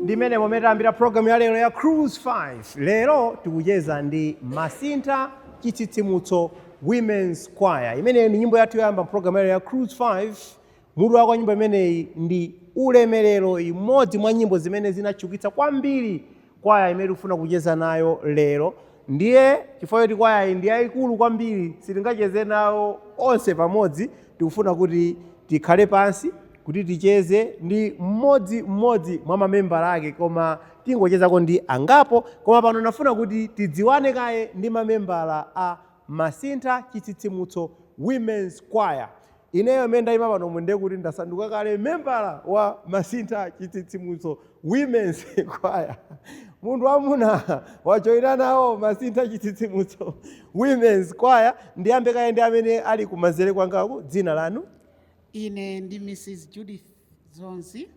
Ndimene momwe tayambira programu ya lero ya Cruise 5. Lero tikucheza ndi Masintha Chitsitsimutso Women's Choir. Imeneyi ndi nyimbo yathu yoyamba programu ya lero ya Cruise 5. Mutu wake wa nyimbo imeneyi ndi Ulemerero, imodzi mwa nyimbo zimene zinatchukitsa kwambiri kwaya imene tikufuna kucheza nayo lero. Ndiye chifukwa choti kwaya iyi ndi yayikulu kwambiri, sitingacheze nawo onse pamodzi. Tikufuna kuti tikhale pansi kuti ticheze ndi mmodzi mmodzi mwa mamembala ake, koma tingochezako ndi angapo. Koma pano nafuna kuti tidziwane kaye ndi mamembala a Masintha Chitsitsimutso Women's Choir. Ineyo amene ndayima pano munde kuti ndasanduka kale membala wa Masintha Chitsitsimutso Women's Choir. Munthu wamuna wajoyina nawo Masintha Chitsitsimutso Women's Choir. Ndiyambe kaye ndi amene ali kumanzere kwangaku. Dzina lanu? Ine ndi Mrs Judith Dzonzi,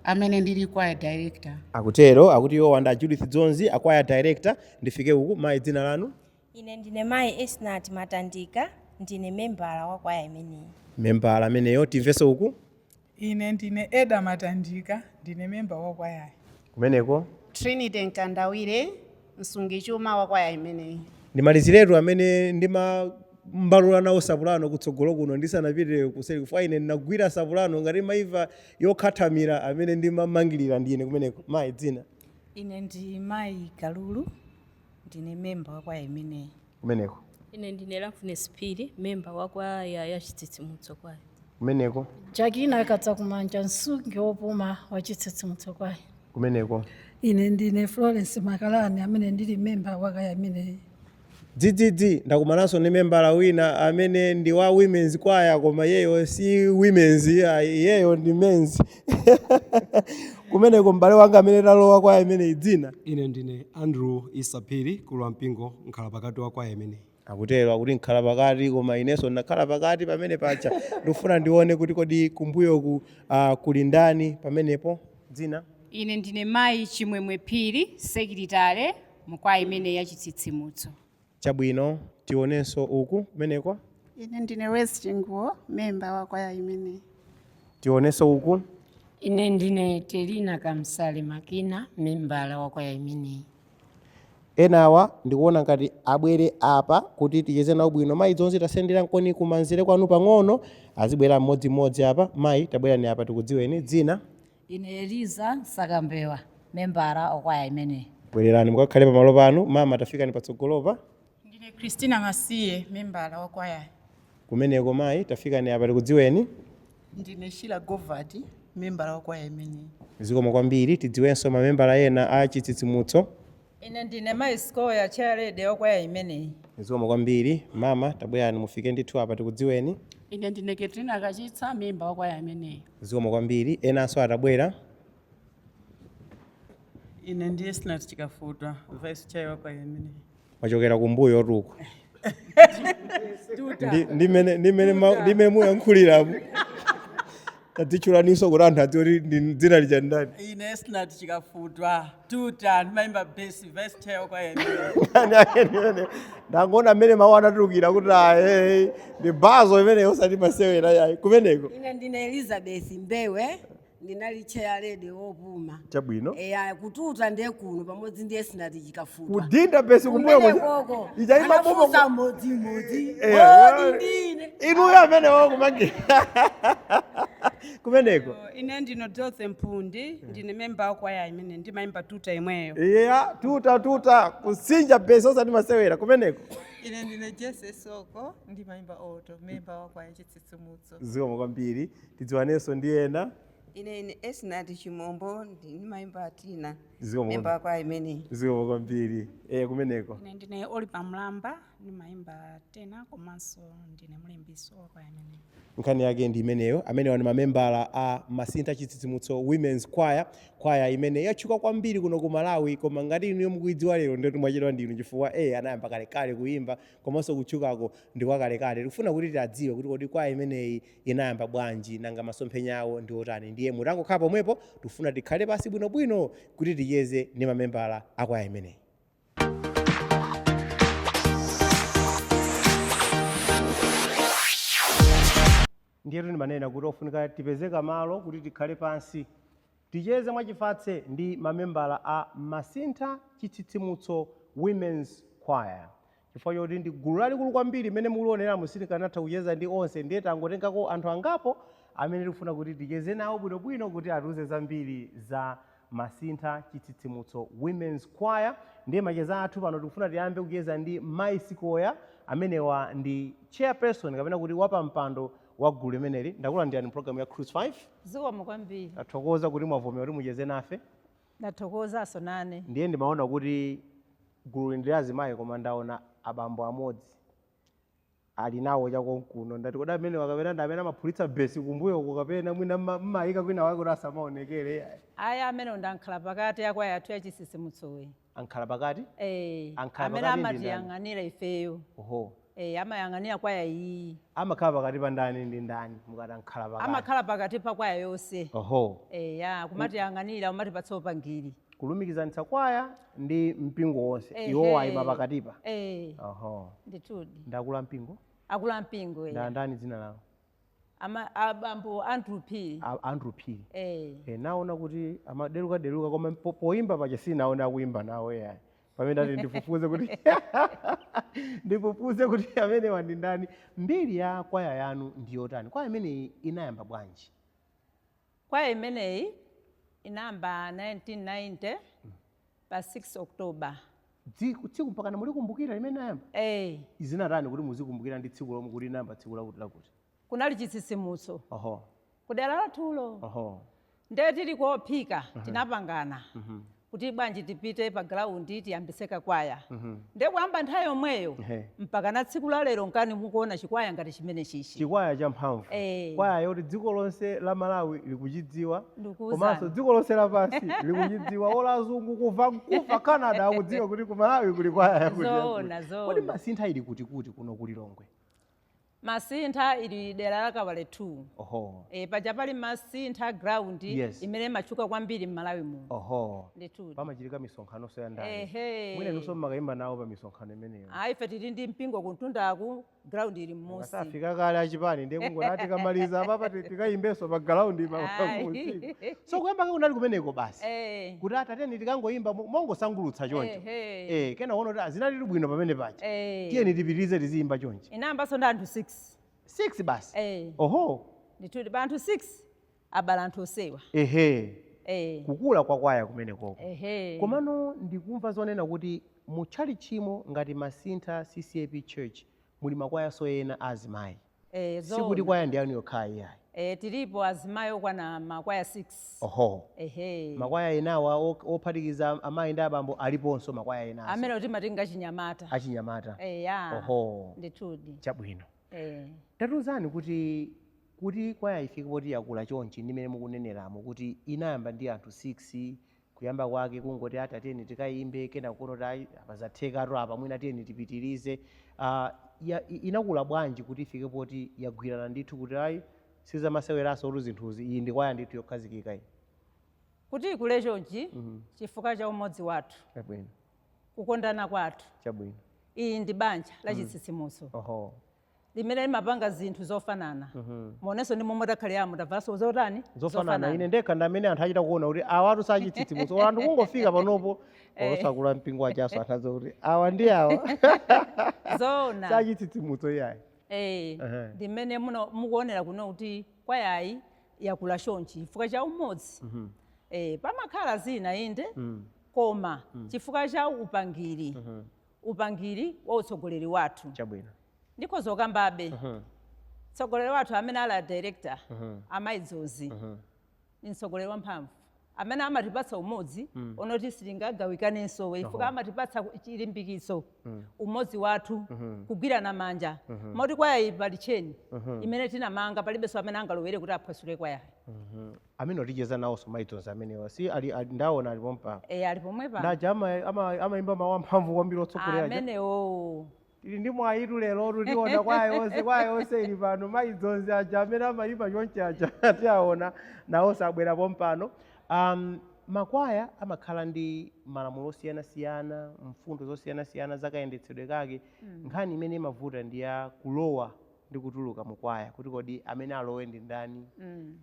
amene ndili choir director. Akutero, akuti iwo wanda Judith Dzonzi, a choir director. Ndifike uku, mayi, dzina lanu? Ine ndine mayi Esnat Matandika, ndine membala wa kwaya imeneyi. Membala ameneyo. Timvenso uku. Ine ndine Eda Matandika, ndine memba wa kwayayi. Kumeneko? Trinity Mkandawire, msungichuma wa kwaya imeneyi. Ndimaliziretu amene ndimambalula nawo sapulano kutsogolo kuno ndisanapite kuseri, kufa ine ndinagwira sapulano ngati maiva yokhathamira, amene ndimamangirira ndine. Kumeneko, mayi, dzina? Ine ndi mayi Kalulu, ndine memba wa kwaya imeneyi. Kumeneko? Ine ndine Loveness Phiri, memba wa kwaya ya Chitsitsimutso kwaya. Kumeneko? Jakina Kadzakumanja, msungi wopuma wa Chitsitsimutso kwaya. Kumeneko? Ine ndine Florence Makalani, amene ndili memba wa kwaya imeneyi. Dzidzidzi ndakumananso ndi membala wina amene ndi wa women's choir, koma iyeyo si women's, iyeyo ndi men's. Kumeneko, m'bale wanga amene talowa kwaya imeneyi, dzina? Ine ndine Andrew Isaphiri, mkulu wa mpingo, nkhala pakati wa kwaya imeneyi. Akutero, akuti nkhala pakati, koma inenso ndakhala pakati pamene pacha. Ndikufuna ndione kuti kodi kumbuyoku kuli ndani pamenepo? Dzina? Ine ndine mayi Chimwemwe Phiri, secretary mu kwaya imeneyi ya Chitsitsimutso. Chabwino, tionenso uku. Kumeneko? Ine ndine Rose Chinguwo, memba wa kwaya imeneyi. Tionenso uku. Ine ndine Telina Kamsale Makina, membala wa kwaya imeneyi. Enawa ndikuona ngati abwere apa kuti ticheze nawo bwino. Mayi Dzonzi, tasendera nkoni kumanzere kwanu pang'ono, azibwera mmodzimmodzi apa. Mayi, tabwerani apa, tikudziweni. Dzina? Ine Eliza Sakambewa, membala wa kwaya imeneyi. Bwererani mukakhale pamalo panu. Mama, tafikani patsogolopa. Ndine Christina Masiye, membala wa kwaya. Kumeneko, mayi, tafikani apa, tikudziweni. Ndine Sheila Govati, membala wa kwaya imeneyi. Zikomo kwambiri. Tidziwenso mamembala ena a Chitsitsimutso. Ine ndine mayi Sikoya, chairlady wa kwaya imeneyi. Zikomo kwambiri. Mama, tabwerani mufike ndithu apa, tikudziweni. Ine ndine Katrina Kachitsa, memba wa kwaya imeneyi. Zikomo kwambiri. Enanso atabwera. Ine ndi Esnat Chikafutwa, vice chair wa kwaya imeneyi. Mwachokera kumbuyo tuku. Ndimene muyankhuliramu, tadzitchulaninso kuti anthu adziwe kuti ndi dzina lija ndani. Ine Esnat Chikafutwa, tuta, ndimayimba bass, vice chair wa kwaya imeneyi. Nkhani yake ndimene ndangoona mmene mawu anatulukira kuti ayi, ndi bazo imeneyo, osati masewera yayi. Kumeneko? Ine ndine Elizabeth Mbewe, ndinali chairlady wopuma. Chabwino. Eya, kututa ndiye kuno pamodzi ndi Esnat Chikafutwa. Kudinda bass kumbuyo. Kumenekoko. Ija imaboma. Anafunsa mmodzimmodzi. Eh, Odi ndine. Inuyo amene wakumangira. Kumeneko? Ine ndino Dorothy Mpundi, ndine memba wa kwaya imene, ndimayimba tuta imweyo. Iya, tuta tuta, kusinja bass, osati masewera. Kumeneko? Ine ndine Jesse Soko, ndimayimba alto, memba wa kwaya Chitsitsimutso. Zikomo kwambiri. Tidziwanenso ndi ena. Ine ine Esnat Chimombo, ndimayimba tenor. Zikomo. Memba wa kwaya imeneyi. Zikomo kwambiri. Kumeneko? Ine ndine Olipa Mlamba, ndimayimba tenor komanso ndine mlembiso wa kwaya imeneyi. Nkhani yake ndi imeneyo. Amenewa ndi mamembala a Masintha Chitsitsimutso Women's Choir, kwaya imene yatchuka kwambiri kuno ku Malawi. Koma ngati inuyo mukuidziwa lero, ndetu mwachedwa ndinu, chifukwa anayamba kalekale kuyimba, komanso kutchukako ndi kwakalekale. Tikufuna kuti tiadziwe kuti kodi kwaya imeneyi inayamba bwanji, nanga masomphenya awo ndi otani? Ndiye mutangokhala pomwepo, tikufuna tikhale pasi bwinobwino kuti ticheze ndi mamembala a kwaya imeneyi. Ndiyetu ndimanena kuti ofunika tipezeka malo kuti tikhale pansi. Ticheze mwachifatse ndi mamembala a Masintha Chitsitsimutso Women's Choir, chifukwa choti ndi gulu lalikulu kwambiri imene mukulioneramo, sitikanatha kucheza ndi onse, ndiye tangotengako anthu angapo amene tikufuna kuti ticheze nawo bwinobwino kuti atiuze zambiri za Masintha Chitsitsimutso Women's Choir. Ndiye macheza athu pano tikufuna tiyambe kucheza ndi Mai Sikoya, amenewa ndi chairperson kapena kuti wapampando wa gulu limeneli. Ndakulandirani program ya Cruise 5. Zikomo kwambiri. Tathokoza kuti mwavomera kuti mucheze nafe. Ndathokozanso nane. Ndiye ndimaona kuti gulu ndi azimayi, koma ndaona abambo amodzi ali nawo chakonkuno. Ndati kodi amene kapena ndi amene amaphulitsa bass kumbuyoko, kapena mwina mmayika kwina wake kuti asamaonekere? Aya, amene ndankhala pakati ya kwaya yathu ya Chitsitsimutsoyi. Ankhala pakati? Eh. Ankhala Amene pakati ndi ndani? amatiyang'anira ifeyo. Oho. Eh, amayang'anira kwaya iyi. Amakhala pakati pa ndani ndi ndani mukati ankhala pakati? Amakhala pakati pa kwaya yonse. Oho. Eh, ya, kumatiyang'anira, kumatipatsa upangiri. Kulumikizanitsa kwaya ndi mpingo wonse. Ehe. Iwo ayima pakatipa? Eh. Oho. Ndithudi. Ndakula mpingo? Akula mpingo. Nda ndani dzina lawo? Ama abambo Andrew Phiri. Andrew Phiri? Eh. E, naona kuti amaderuka deruka, koma poimba paja sinaona akuimba nawo yayi. Pamene ndati ndifufuze kuti amenewa ndi ndani. Mbiri ya kwaya yanu ndi yotani? Kwaya imeneyi inayamba bwanji? Kwaya imeneyi inayamba 1990 pa 6 October. Tsiku mpakana mulikumbukira limene inayamba? Eh. Zinatani kuti muzikumbukira ndi tsiku lomwe kuti inayamba tsiku lakuti lakuti? Kunali chitsitsimutso kudera lathulo. Ndiye tili kophika, tinapangana kuti bwanji tipite pa ground tiyambise kakwaya. Ndiye kuyamba nthawi yomweyo mpaka na tsiku la lero, nkani mukuona chikwaya ngati chimene chichi. Chikwaya champhamvu. Eh. Kwaya yoti dziko lonse la Malawi likuchidziwa, Ndikuwuzani. komanso dziko lonse lapansi likuchidziwa. Ola azungu kuva kuva Canada akudziwa kuti ku Malawi kuli kwaya yakuti Zoona, yakuti. zoona. Kodi Masintha ili kuti kuti kuno ku Lilongwe? Masintha ili dera la Kawale 2. E, paja pali Masintha ground imene imatchuka kwambiri m'Malawi muno. Ndithudi. Pamachitika misonkhano ya ndani? Ehe. Mwina nunso mmakayimba nawo pa misonkhano imeneyo? Ayi, ife tili ndi mpingo kuntundaku, ground ili m'musi. Kasafika kale achipani, ndiye kungoti tikamaliza apapa tikayimbenso pa ground pa. Ayi. So kuyamba kunali kumeneko basi? Eh. Kuti atateni tikangoyimba mongosangulutsa choncho? Ehe. Eh, kena kuona kuti zinalili bwino pamene paja, tiyeni tipitirize tiziyimba chonchi. Inayambanso ndi anthu 6. 6 basi? Eh. Oho. Ndithudi, pa anthu 6 abala anthu osewa. Ehe. Kukula kwa kwaya kumenekoko. Ehe. Komano ndikumva zonena kuti mutchalichimo ngati Masintha CCAP Church muli makwayaso ena azimayi. Eh, Sikuti zoona. kwaya ndi yanu yokhayi yayi? Eh, tilipo azimayi okwana makwaya 6. Ehe. Makwaya enawa ophatikiza amayi ndi abambo aliponso makwaya enaso? Amene timatinga chinyamata. Achinyamata. Eya. Oho. Ndithudi. Chabwino. Eh. Tatiuzani kuti kwaya ifike poti yakula chonchi, ndimene mukuneneramo kuti inayamba ndi anthu 6, kuyamba kwake kungoti ati atiyeni tikayimbe, kena kuona kuti ayi, apa zathekatu apa, mwina tiyeni tipitirize. Inakula bwanji kuti ifike poti yagwirana ndithu kuti ayi, sizamaseweraso kuti zinthuzi, iyi ndi kwaya ndithu yokhazikika iyi? Kuti ikule chonchi, chifukwa cha umodzi wathu, kukondana kwathu. Iyi ndi banja la chitsitsimutso limene limapanga zinthu zofanana. Muonenso ndi momwe takhaliramo, tavalanso zotani? Zofanana. Ine ndekha ndi amene anthu achita kuona kuti awatu sachitsitsimutso. Anthu kungofika panopo, olosakula mpingo achaso anthu kuti awa ndi awa Zoona. sachitsitsimutso iyayi. Eh, ndi mmene muno mukuonera kuno kuti kwayayi yakula chonchi chifukwa cha umodzi. Eh, pamakhala zina inde, koma chifukwa cha upangiri, upangiri wa utsogoleri wathu. Ndikho zokambabe, mtsogoleri wathu amene ali a director, amayi Dzozi, ni mtsogoleri wamphamvu amene amatipatsa umodzi onoti sitingagawikanenso, chifukwa amatipatsa chilimbikitso, umodzi wathu, kugwirana manja, moti kwaya iyi pali tcheni imene tinamanga, palibenso amene angalowere kuti aphwasule kwayayi. Amene oticheza nawonso mayi Dzozi amenewa si ali ndaona ali pompa? E, ali pomwe pa. Ndaja amayimba mawu amphamvu kwambiri otsogolera aja. Amenewo. Tili ndi mwayitu lero, tiona kwaya yonse, kwaya yonse ili pano. Mayi Dzozi aja amene amayimba chonchi aja tiaona nawonso abwera pompano. Makwaya amakhala ndi malamulo osiyanasiyana, mfundo zosiyanasiyana zakayendetsedwe kake. Nkhani imene imavuta ndi ya kulowa ndi kutuluka mukwaya, kuti kodi amene alowe ndi ndani?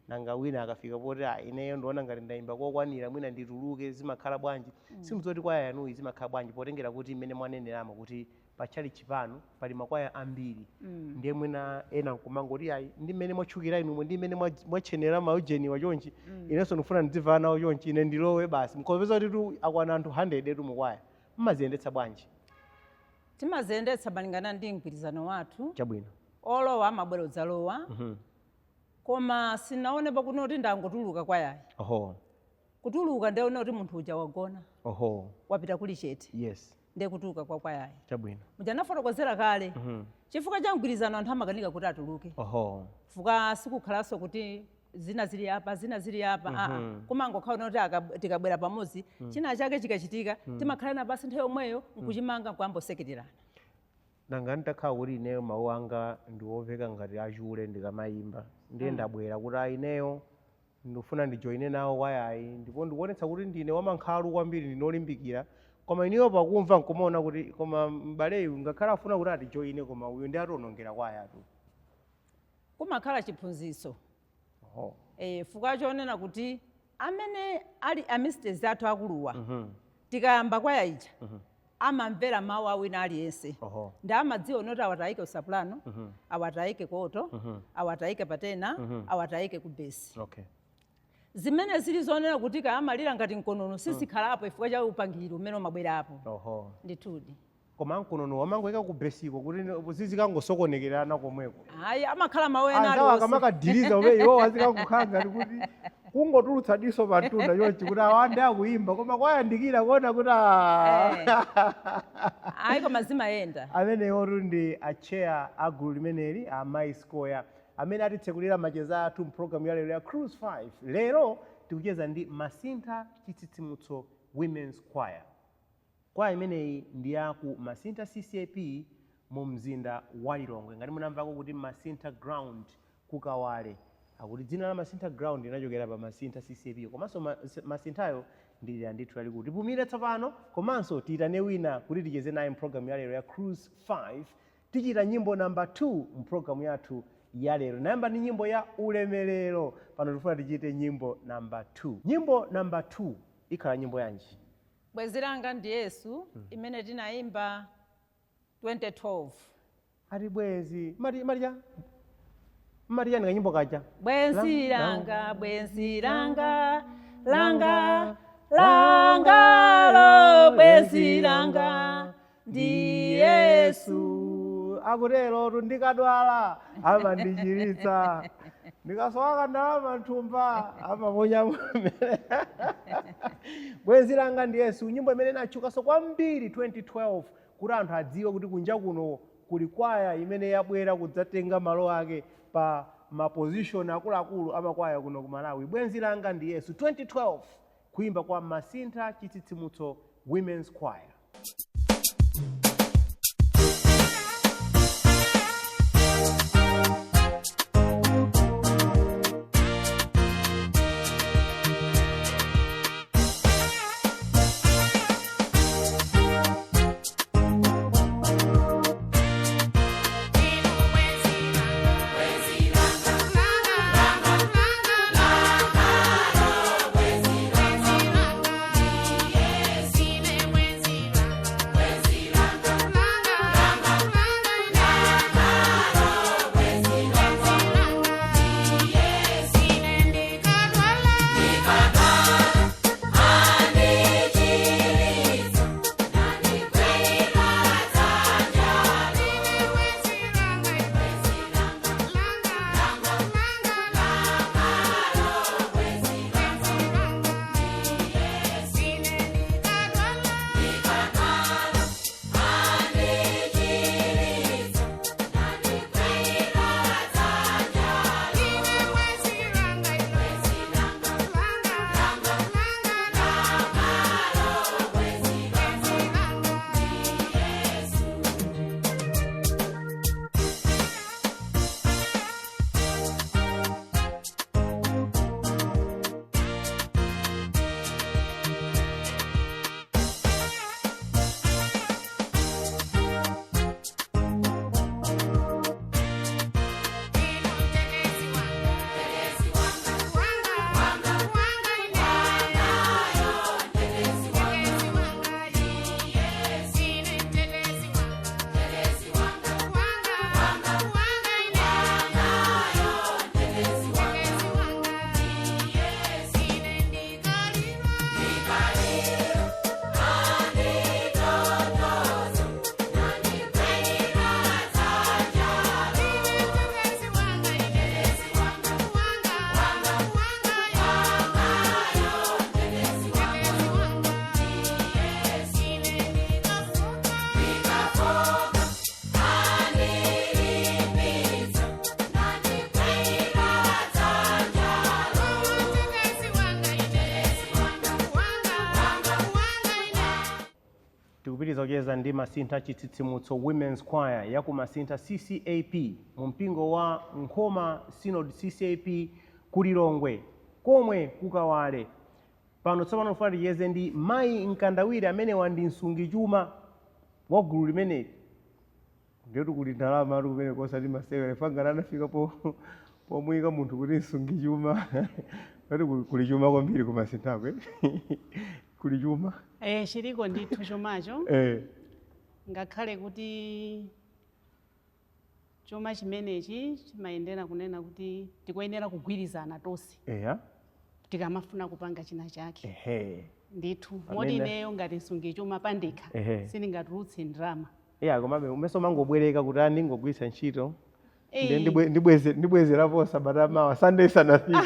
Nanga wina akafika poti, "Ah, ineyo ndiona ngati ndayimba kokwanira, mwina ndituluke," zimakhala bwanji? Simuzoti kwaya yanuyi zimakhala bwanji, potengera kuti mmene mwaneneramo kuti patchalichi pano pali makwaya ambiri? Ndiye mwina ena nkumangoti, "Ayi, ndi mmene mwatchukira inumwe, ndi mmene mwatchenera maujeniwa chonchi, inenso ndikufuna ndidzivala nawo chonchi, ine ndilowe basi." Mkopeza kuti tu akwana anthu 100 etu mukwaya, mmaziyendetsa bwanji? Timaziyendetsa malingana ndi mgwirizano wathu. Olowa amabwera udzalowa. Koma sinaonepo kuno kuti ndangotuluka kwayayi. Kutuluka ndione kuti munthu uja wagona, wapita kuli chete, ndiye kutuluka kwa kwayayi. Muja nafotokozera kale, chifukwa cha mgwirizano anthu amakanika kuti atuluke, chifukwa sikukhalanso kuti zina zili apa, zina zili apa. Aa, kumangokhala kuti tikabwera pamodzi, china chake chikachitika, timakhala na basi nthawi yomweyo nkuchimanga, nkuyambosekererana. Nanga nditakhala kuti ineyo mawu anga ndiwomveka ngati achule ndikamayimba, ndiye ndabwera kuti, "Ah, ineyo ndikufuna ndijoine nawo kwayayi, ndipo ndikuonetsa kuti ndine wamankhalu kwambiri, ndine olimbikira," koma ineyo pakumva nkumaona kuti, "Koma m'baleyu ngakhale afuna kuti atijoine, koma uyu ndi atiwonongera kwayatu." Kumakhala chiphunzitso. Fuka chonena kuti amene ali amistres athu akuluwa, tikayamba kwaya ija, amamvera mawu a wina aliyense, ndi amadziwa noti awatayike ku soprano, awatayike ku alto, awatayike pa tenor, awatayike ku bass. Zimene zili zonena kuti kaamalira ngati mkonono sizikhalapo chifukwa cha upangiri umene umabwerapo. Ndithudi. Koma mkonono wamangoyika ku bass ko kuti zizikangosokonekerana komweko? Ayi, amakhala mawu ena Anzawo aliwonse. akamakadiriza umene iwo azikangokhala ngati kuti kungotulutsa diso pamtunda chonchi kuti awa ndi akuyimba, koma kwayandikira kuona kuti Ayi, koma zimayenda. Amenewotu ndi acheya a gulu limeneli, a Mai Square, amene atitsekulira macheza athu mpulogalamu ya lero ya Cruise 5. Lero tikucheza ndi Masintha Chitsitsimutso Women's Choir. Kwaya imeneyi ndi ya ku Masintha CCAP mu mzinda wa Lilongwe. Ngati munamvako kuti Masintha Ground kukawale, akuti dzina la Masintha Ground linachokera pa Masintha CCAP, komanso Masinthayo ndilira ndithu lalikulu. Tipumire tsopano, komanso tiyitane wina kuti ticheze naye mpulogalamu ya lero ya Cruise 5. Tichita nyimbo namba 2 mpulogalamu yathu ya lero. Nayamba ndi nyimbo ya ulemerero, pano tifuna tichite nyimbo namba 2. Nyimbo namba 2 ikhala nyimbo yanji? Bwenzi langa ndi Yesu, imene tinayimba 2012. Ati bwezi mati mati mati chani kanyimbo kaja? Bwenzi langa, bwenzi langa, langa, langa lo, bwenzi langa ndi Yesu. Akutero, "Ndikadwala amandichiritsa, ndikasowa ndalama nthumba amaponya." Bwenzi langa ndi Yesu, nyimbo imene inatchukanso kwambiri 2012, kuti anthu adziwe kuti kunja kuno kuli kwaya imene yabwera kudzatenga malo ake pa ma position akuluakulu amakwaya kuno ku Malawi. Bwenzi langa ndi Yesu, 2012, kuimba kwa Masintha Chitsitsimutso Women's Choir. Bwenzi langa. Tikupitiriza kucheza ndi Masintha Chitsitsimutso Women's Choir ya ku Masintha CCAP mu mpingo wa Nkhoma Synod CCAP ku Lilongwe komwe kukawale. Pano tsopano tifuna ticheze ndi mayi Mkandawire amene wandi msungichuma wa gulu limeneli. Ndiyetu kuli ndalama ati kumene kosati masewera fangana anafika po pomuyika munthu kuti msungichuma ati kuli chuma kwambiri ku Masinthako, eh? Kuli chuma. Eh, chiliko ndithu chumacho. Ngakhale kuti chuma chimenechi chimayendera kunena kuti tikuyenera kugwirizana tonse tikamafuna kupanga china chake. Ndithu moti ineyo ngati msungichuma pandekha sindingatulutse ndalama. Iya, komabe umeso mangobwereka kuti ani ngogwiritsa ntchito. Ndiye ndibwezerapo sabata mawa, Sunday isanafike.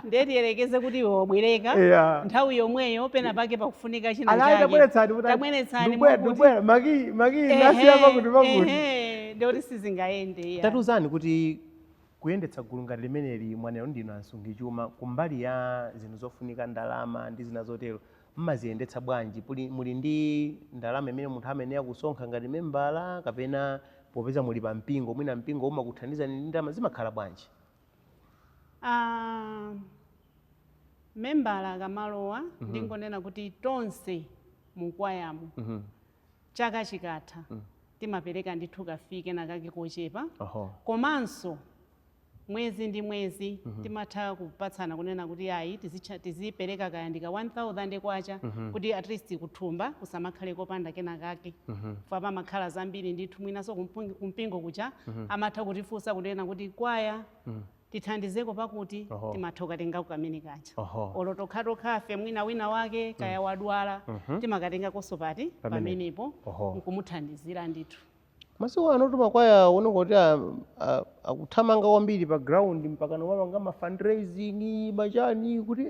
Ndiye tiyelekeze kuti iwe wabwereka nthawi yomweyo pena pake pakufunika china Ala chake. tabweretsani kuti Tabweretsani ndibwera ndibwera maki nasiya pakuti pakuti. Ehe, ndikuti sizingayende, iya. Tatiuzani kuti kuyendetsa gulu ngati limeneli, mwanero ndinu amsungichuma, kumbali ya zinthu zofunika ndalama ndi zina zotero, mmaziyendetsa bwanji? Muli ndi ndalama imene munthu amayenera kusonkha ngati membala, kapena popeza muli pa mpingo mwina mpingo umakuthandizani ndi ndalama, zimakhala bwanji? Ah, membala akamalowa, ndingonena kuti tonse mukwayamo chaka chikatha timapereka ndithu ka fee kenakake kochepa. Komanso mwezi ndi mwezi timatha kupatsana kunena kuti ayi, tizipereka kaya ndika 1000 kwacha kuti at least kuthumba kusamakhale kopanda kenakake. Fa pamakhala zambiri ndithu, mwinaso kumpingo kucha amatha kutifunsa kunena kuti kwaya tithandizeko pakuti timatha kukatengako kamene kacha. Olo tokhatokhafe mwina wina wake kaya wadwala, timakatengakonso pati? Pamenepo. Pamenepo nkumuthandizira ndithu. Masiku ano timakwaya uno kuti akuthamanga kwambiri pa ground mpaka nomapanga ma fundraising machani kuti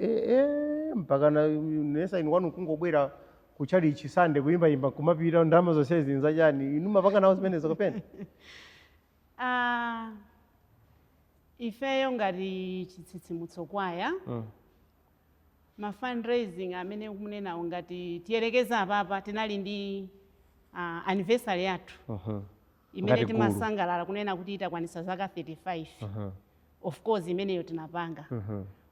mpaka na nesa inu kwanu kungobwera kuchalichi Sunday kuyimbayimba kumapita, ndalama zonsezi nzachani? Inu mapanga nawo zimenezo kapena? Ah, ifeyo ngati Chitsitsimutso Kwaya, ma fundraising amene munenawo, ngati tiyelekeza apapa tinali ndi anniversary yathu imene Ngati gulu. timasangalala kunena kuti itakwanisa zaka 35. Of course imeneyo tinapanga,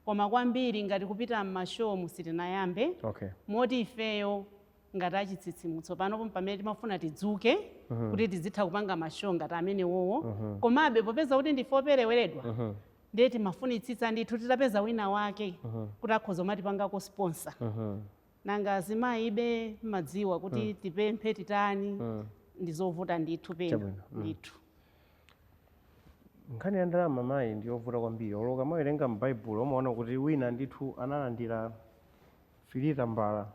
koma kwambiri ngati kupita mma show sitinayambe. Moti ifeyo ngati achitsitsimutso panopo pamene timafuna tidzuke kuti tizitha kupanga ma show ngati amenewowo. Komabe popeza kuti ndife opereweredwa, ndiye timafunitsitsa ndithu titapeza wina wake kuti akhoza kumatipangako sponsor. Nanga azimayi ibe madziwa kuti tipemphe titani, ndizovuta ndithu pena. Chabwino. Ndithu. Nkhani ya ndalama, mayi, ndiyovuta kwambiri. Oloka mawerenga m'Baibulo umaona kuti wina ndithu analandira filita mbala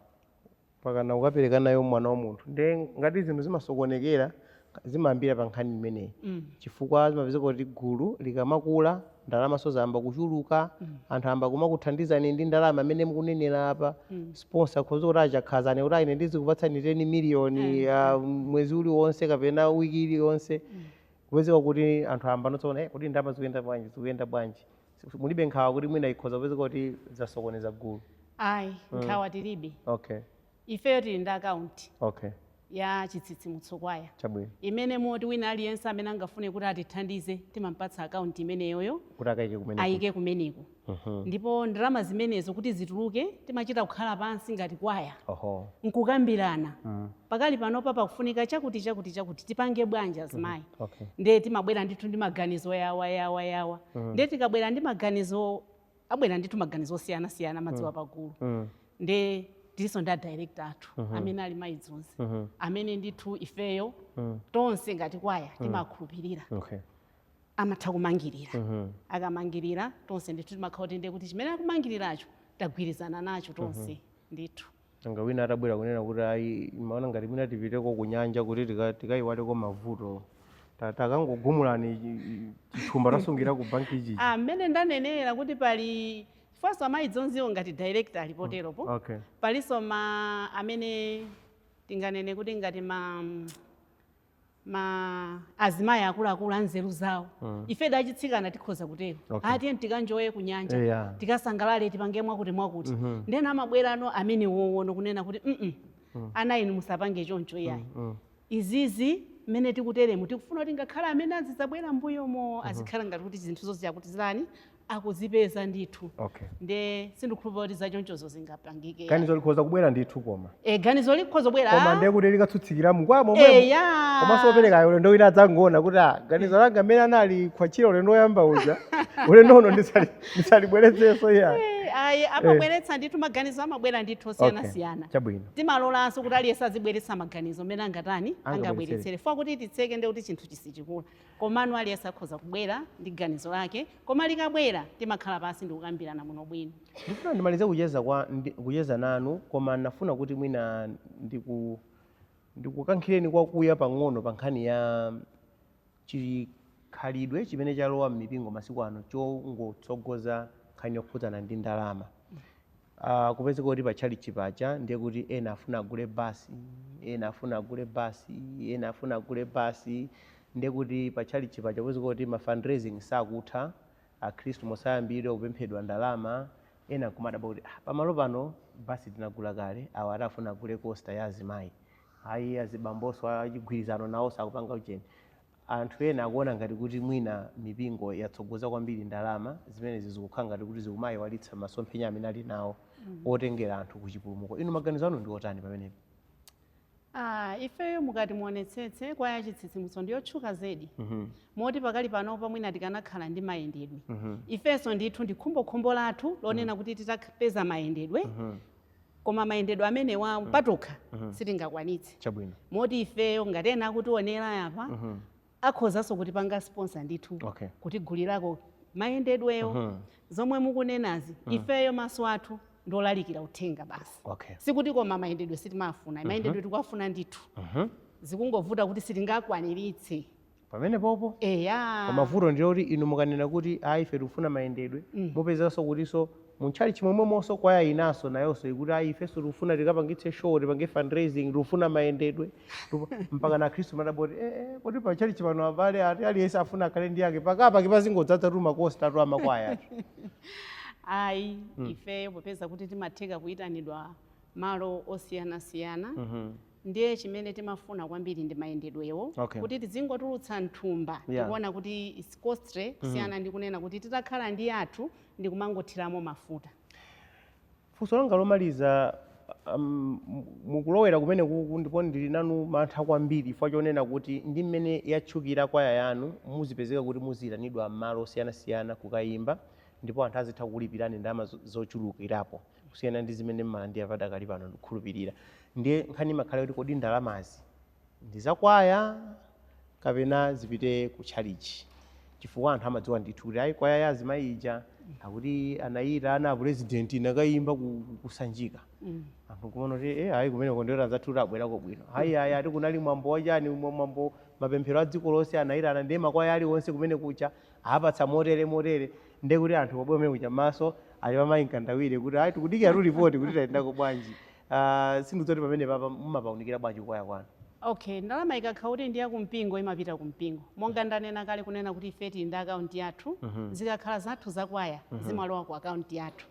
pakana ukapereka nayo mwana wa munthu. Nde ngati zinthu zimasokonekera zimayambira pa nkhani imeneyi, chifukwa zimapezeka kuti gulu likamakula ndalama zayamba kuchuluka, anthu ayamba kumakuthandizani ndi ndalama amene mukunenera apa, sponsor khoza kuti achakhazani kuti aine ndizikupatsani 10 miliyoni mwezi uliwonse kapena wiki iliyonse, kupezeka kuti anthu ayamba notsoona kuti ndalama zikuyenda bwanji, zikuyenda bwanji. Mulibe nkhawa kuti mwina ikhoza kupezeka kuti zasokoneza gulu? Ayi, nkhawa tilibe. Ifeyo tili ndi akaunti ya Chitsitsimutso Kwaya imene moti wina aliyense amene angafune kuti atithandize timampatsa akaunti imeneyoyo kuti akayike kumeneko. Ayike kumeneko. Ndipo ndalama zimenezo kuti zituluke timachita kukhala pansi ngati kwaya nkukambirana, pakali panopa pakufunika chakuti chakuti chakuti, tipange bwanji azimayi? Ndiye timabwera ndithu ndi maganizo yawa yawa yawa. Ndiye tikabwera ndi maganizo, abwera ndithu maganizo osiyanasiyana madziwa pagulu. Ndiye tilinso ndi a director athu amene ali mayi Dzonzi, amene ndithu ifeyo tonse ngati kwaya timakhulupirira amatha kumangirira. Akamangirira tonse ndithu timakhala kuti ndiye kuti chimene akumangiriracho tagwirizana nacho tonse ndithu. Nanga wina atabwera kunena kuti ayi, maona ngati mwina tipiteko ku nyanja kuti tikayiwaleko mavuto, takangogumulani chithumba tasungira ku banki ichichi. Ah, mmene ndanenera kuti pali first amayi Dzonziwo ngati director alipoteropo. Palinso ma amene tinganene kuti ngati ma azimayi akuluakulu anzeru zawo. Ife dachitsikana tikhoza kutero, atiye tikanjoye ku nyanja, tikasangalale, tipange mwakuti mwakuti. Ndena amabwerano amene wowono kunena kuti Ana inu musapange choncho iyayi. Izizi mmene tikuteremu, tikufuna kuti ngakhale amene azidzabwera mbuyomo azikhala ngati kuti zinthu zoziya kuti zilani akuzipeza ndithu. Nde sindikhulupirira kuti zachonchozo zingapangike. Ganizo likhoza kubwera ndithu, koma E, ganizo likhoza kubwera. Koma ndiye kuti likatsutsika mukwaya momwemo. Komanso operekayo ulendo wina adzangoona kuti, ah, ganizo langa mmene anali khwachira ulendo woyamba uja, ulendo uno ndisalibweretsenso iya. Eh, ayi, amabweretsa ndithu, maganizo amabwera ndithu osiyanasiyana. Chabwino. Timalolanso kuti aliyense azibweretsa maganizo mmene angatani, Angabweretsere. Angabweretsere fwa kuti titseke ndi kuti chinthu chisichikula, komano aliyense akhoza kubwera ndi ganizo lake, koma likabwera timakhala pansi ndi kukambirana muno bwino. Ndifuna ndimalize kucheza kucheza nanu, koma nafuna kuti mwina ndikukankhireni kwakuya pang'ono pa nkhani ya chikhalidwe chimene chalowa m'mipingo masiku ano chongotsogoza nkhani yokhudzana ndi ndalama. Kupezeka kuti pa tchalitchi paja ndiye kuti ena afuna agule basi, ena afuna agule basi, ena afuna agule basi. Ndiye kuti pa tchalitchi paja kupezeka kuti ma fundraising sakutha, akhristu mosayambidwa kupemphedwa ndalama. Ena nkumadabwa kuti, ah, pamalo pano basi tinagula kale, awa atafuna agule Coaster ya azimayi, ayi, azibamboso achigwirizano nawo sakupanga ucheni. Anthu ena akuona ngati kuti mwina mipingo yatsogoza kwambiri ndalama zimenezi, zikukhala ngati kuti zikumayiwalitsa masomphenya amene ali nawo otengera anthu kuchipulumuko. Inu maganizo anu ndi otani pamenepo? Ah, ifeyo mukati muonetsetse, kwaya chitsitsimutso ndiyotchuka zedi, moti pakali panopa mwina tikanakhala ndi mayendedwe, ifenso ndithu ndi khumbokhumbo lathu lonena kuti titapeza mayendedwe, koma mayendedwe amenewa patokha sitingakwanitse. Moti ifeyo ngati ena akutionera apa, akhozanso kutipanga sponsor ndithu, kutigulirako mayendedweyo. Zomwe mukunenazi, ifeyo maso athu ndolalikira uthenga basi. Sikuti koma mayendedwe sitimafuna, mayendedwe tikuwafuna ndithu, zikungovuta kuti sitingakwaniritse. Pamene popo Eya. Koma vuto ndilo kuti inu mukanena kuti ayi, ife tikufuna mayendedwe, mupezanso kutinso muntchalichi momwemonso kwaya inanso nayonso ikuti ayi, ifenso tikufuna tikapangitse show, tipange fundraising, tikufuna mayendedwe. Mpaka na akhristu madabwa kuti, eh, eh, kodi pa tchalichi pano abale ati aliyense afuna akhale ndi yake, pakapa kipazingodzaza tu ma Coaster tu amakwaya. Ayi, ifeyo popeza kuti timatheka kuyitanidwa malo osiyanasiyana, ndiye chimene timafuna kwambiri ndi mayendedwewo, kuti tizingotulutsa mthumba. Tikuona kuti it's costly kusiyana ndi kunena kuti titakhala ndi athu ndi kumangothiramo mafuta. Funso langa lomaliza, mukulowera kumene kuku, ndipo ndili nanu mantha kwambiri chifukwa chonena kuti ndi mmene yatchukira kwaya yanu, muzipezeka kuti muziyitanidwa m'malo osiyanasiyana kukayimba, ndipo anthu azitha kukulipirani ndalama zochulukirapo kusiyana ndi zimene mmalandira padakali pano, ndikukhulupirira. Ndiye nkhani imakhala kuti kodi ndalamazi ndi zakwaya kapena zipite ku tchalichi? Chifukwa anthu amadziwa ndithu kuti ayi, kwaya ya azimayi ija akuti anayita ana a president nakayimba kusanjika. Anthu kumaona kuti, eh, ayi, kumeneko ndiyo anzathu kuti abwerako bwino. Ayi, ayi, ati kunali mwambo wachani, mwambo mapemphero a dziko lonse, anayitana ndiye makwaya aliwonse kumene kucha apatsa motere motere. Ndiye kuti anthu pobwera kumene kucha maso ali pamayi Mkandawire kuti ayi, tikudikira tu ripoti kuti tayendako bwanji. Sindidzoti pamene papa mumapaunikira bwanji kukwaya kwanu? Okay, ndalama ikakhala kuti ndi yakumpingo, imapita kumpingo. Monga ndanena kale kunena kuti ife tili ndi akaunti yathu. Zikakhala zathu zakwaya, zimalowa ku akaunti yathu.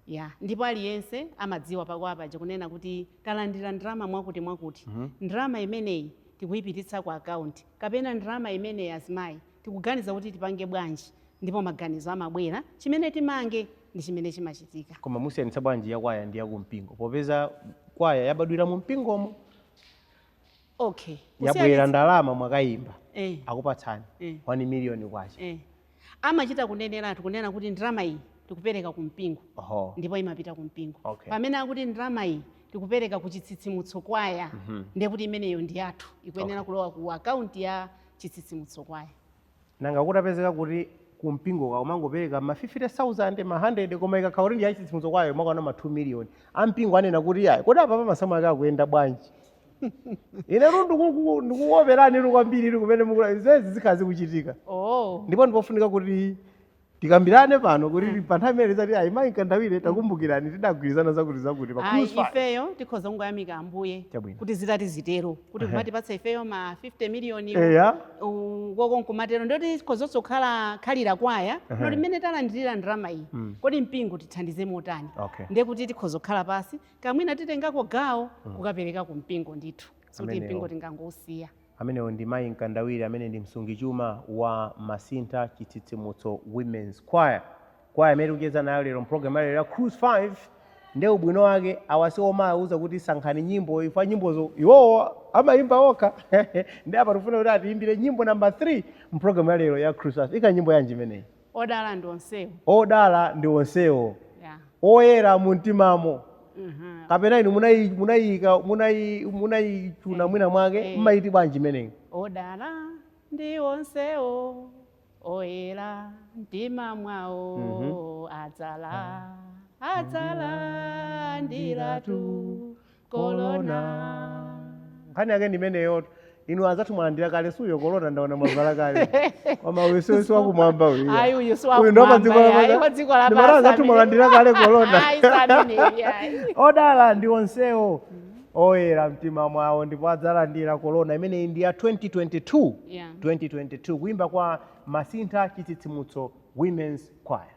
Ya, ndipo aliyense amadziwa pakwaya paja kunena kuti talandira ndalama mwakuti mwakuti, ndalama imeneyi tikuyipititsa ku akaunti, kapena ndalama imeneyi azimayi tikuganiza kuti tipange bwanji, ndipo maganizo amabwera, chimene timange ndi chimene chimachitika. Koma musiyanitsa bwanji yakwaya ndi yakumpingo, popeza kwaya yabadwira mu mpingomo? Yabwera ndalama, mwakayimba, akupatsani 1 million kwacha. Amachita kuneneratu kunena kuti ndalama iyi tikupereka kumpingo, ndipo imapita kumpingo. Pamene akuti ndalama iyi tikupereka ku chitsitsimutso kwaya, ndiye kuti imeneyo ndi yathu, ikuyenera kulowa ku akaunti ya chitsitsimutso kwaya. Nanga kutapezeka kuti kumpingo kumangopereka ma 50,000, ma 100, koma ikakhala kuti ndi yachitsitsimutso kwaya makwana ma 2 million, ampingo anena kuti ayi, kodi apa masamu ake akuyenda bwanji? Ine tu ndikukuoperani tu kwambiri tu kumene mukula zezi zikhala zikuchitika. Ndipo ndipofunika kuti Tikambirane pano kuti pa nthawi imene tizati ayi, mayi Mkandawire, takumbukirani tidagwirizana zakuti zakuti pa Ayi, Cruise 5. ifeyo tikhoza kungoyamika Ambuye Chabwino. kuti zitati zitero, kuti kumatipatsa ifeyo ma 50 miliyoni koko nkumatero, ndoti tikhozonso kukhala khalira kwaya noti mmene talandirira ndalama iyi, kodi mpingo tithandize motani? Ndiye kuti tikhoza kukhala pasi, kamwina titengako gawo kukapereka ku mpingo ndithu, sikuti Amenewo. mpingo tingangousiya. Amenewo ndi mayi Mkandawire amene ndi msungichuma wa Masintha Chitsitsimutso Women's Choir, kwaya imene tikucheza nayo lero mpulogalamu yalero ya Cruise 5. Nde ubwino wake awasi omawuza kuti sankhani nyimbo ifa nyimbozo iwowo amayimba okha. Ndi apa tikufuna kuti atiyimbire nyimbo namba 3 mpulogalamu yalero ya Cruise 5. Ika nyimbo yanji imeneyi? Odala ndi onsewo. Odala ndi onsewo. Oyera mu mtimamo. Kapena inu munayika munayichuna mwina mwake? Mmayiti bwanji imeneyi? Odala ndi onsewo oyera mtima mwawo, adzalandiratu kolona. Nkhani yake ndi imeneyo. Inu anzathu mwalandira kale suyo kolona? Ndaona mwavala kale, koma uyu si wakumwamba uyu. Ayi, uyu si Uyu ndo wakumwamba, padziko ayi, wa dziko lapansi Ndimati anzathu amene. mwalandira kale kolona. Ayi, sameneyi, ayi. Odala ndi onsewo oyera mtima mwawo ndipo adzalandira kolona. Imeneyi ndi ya 2022. 2022, kuimba kwa Masintha Chitsitsimutso Women's Choir.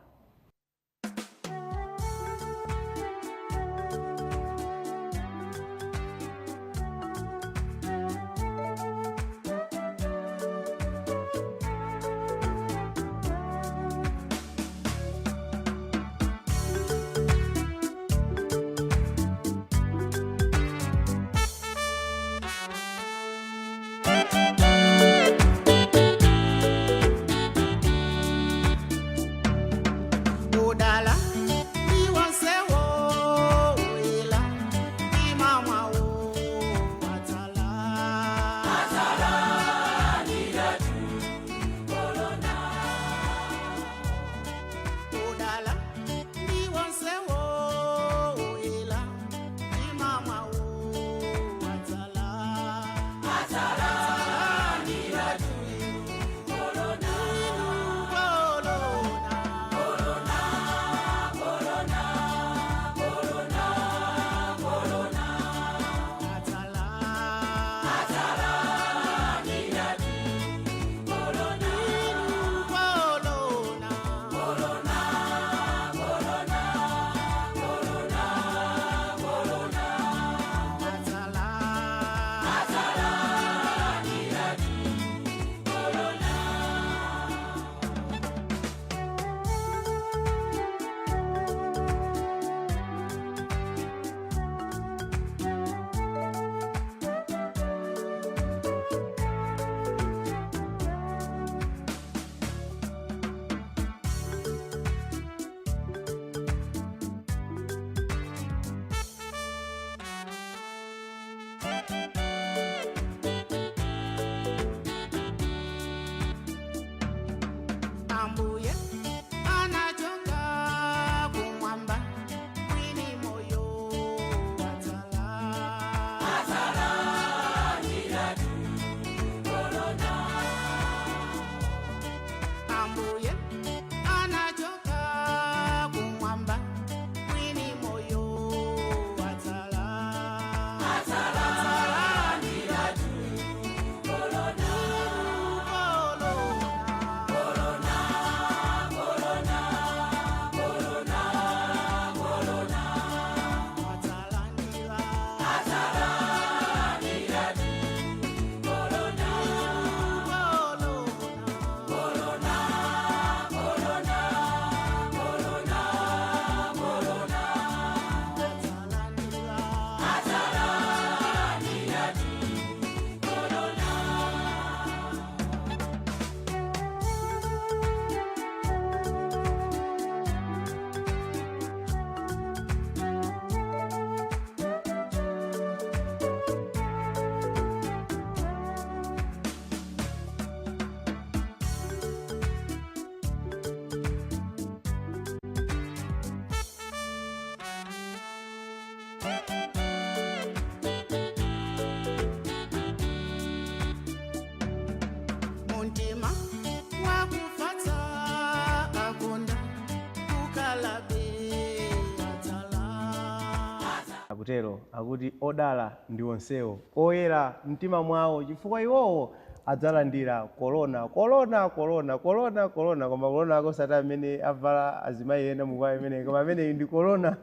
Akutero akuti odala ndi onsewo oyera mtima mwawo, chifukwa iwowo adzalandira korona, korona, korona, korona, korona. Koma korona ako osati amene avala azimayi ena mukwaya imeneyi, koma ameneyi ndi korona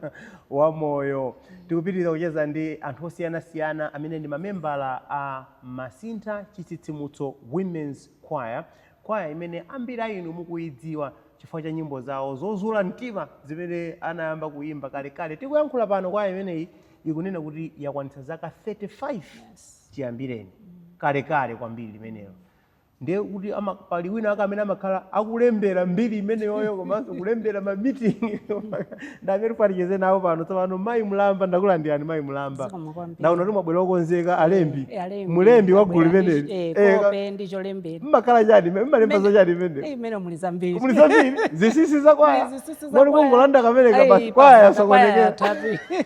wa moyo. Tikupitiriza kucheza ndi anthu osiyanasiyana amene ndi mamembala a Masintha Chitsitsimutso Women's Choir, kwaya imene ambiri a inu mukuyidziwa chifukwa cha nyimbo zawo zozula mtima zimene anayamba kuyimba kalekale. Tikuyankhula pano, kwaya imeneyi ikunena kuti yakwanitsa zaka 35 chiyambireni, kalekale kwambiri limenelo. Ndiye kuti pali wina ake amene amakhala akulembera mbiri imeneyoyo komanso kulembera ma meeting, ndi amene tifanikize nawo pano tsopano. Mayi Mulamba, ndakulandirani, Mayi Mulamba. Zikomo kwambiri. Ndaona kuti mwabwera okonzeka, alembi. Alembi. Mulembi wa gulu Abwera limeneli. Kope ndi cholembera. Mmakhala chani, mmalemba za chani imene? Imene muli zambiri. Muli zambiri, zinsinsi za kwaya. Muli zinsinsi za Moni kwaya. kungolanda kamene kabasi, Ei, kwaya pasaka kwaya yasokonekera. yathapi.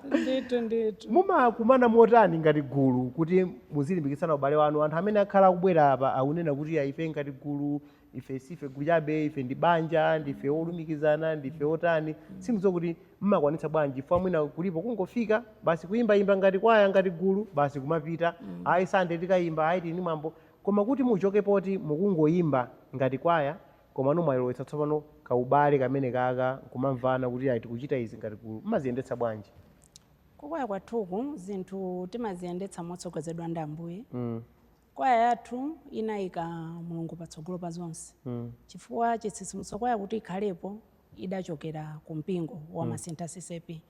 Ndithu, ndithu. Mumakumana motani ngati gulu kuti muzilimbikitsana ubale wanu? Anthu amene akhala akubwera apa akunena kuti ya, ife ngati gulu, ife sife gulu chabe, ife ndi banja, ndife olumikizana, ndife otani. Sindidziwa kuti mmakwanitsa bwanji, chifukwa mwina kulipo kungofika basi kuyimbayimba ngati kwaya, ngati gulu, basi kumapita, ayi, Sande tikayimba, ayi, tini mwambo. Koma kuti muchoke poti mukungoyimba ngati kwaya, koma mwayilowetsa tsopano kaubale kamene kaka kumamvana kuti ayi, tikuchita izi ngati gulu, mmaziyendetsa bwanji? Kukwaya kwathuku zinthu timaziyendetsa motsogozedwa ndi Ambuye. Kwaya yathu inayika Mulungu patsogolo pa zonse, chifukwa Chitsitsimutso Kwaya kuti ikhalepo idachokera ku mpingo wa Masintha CCAP.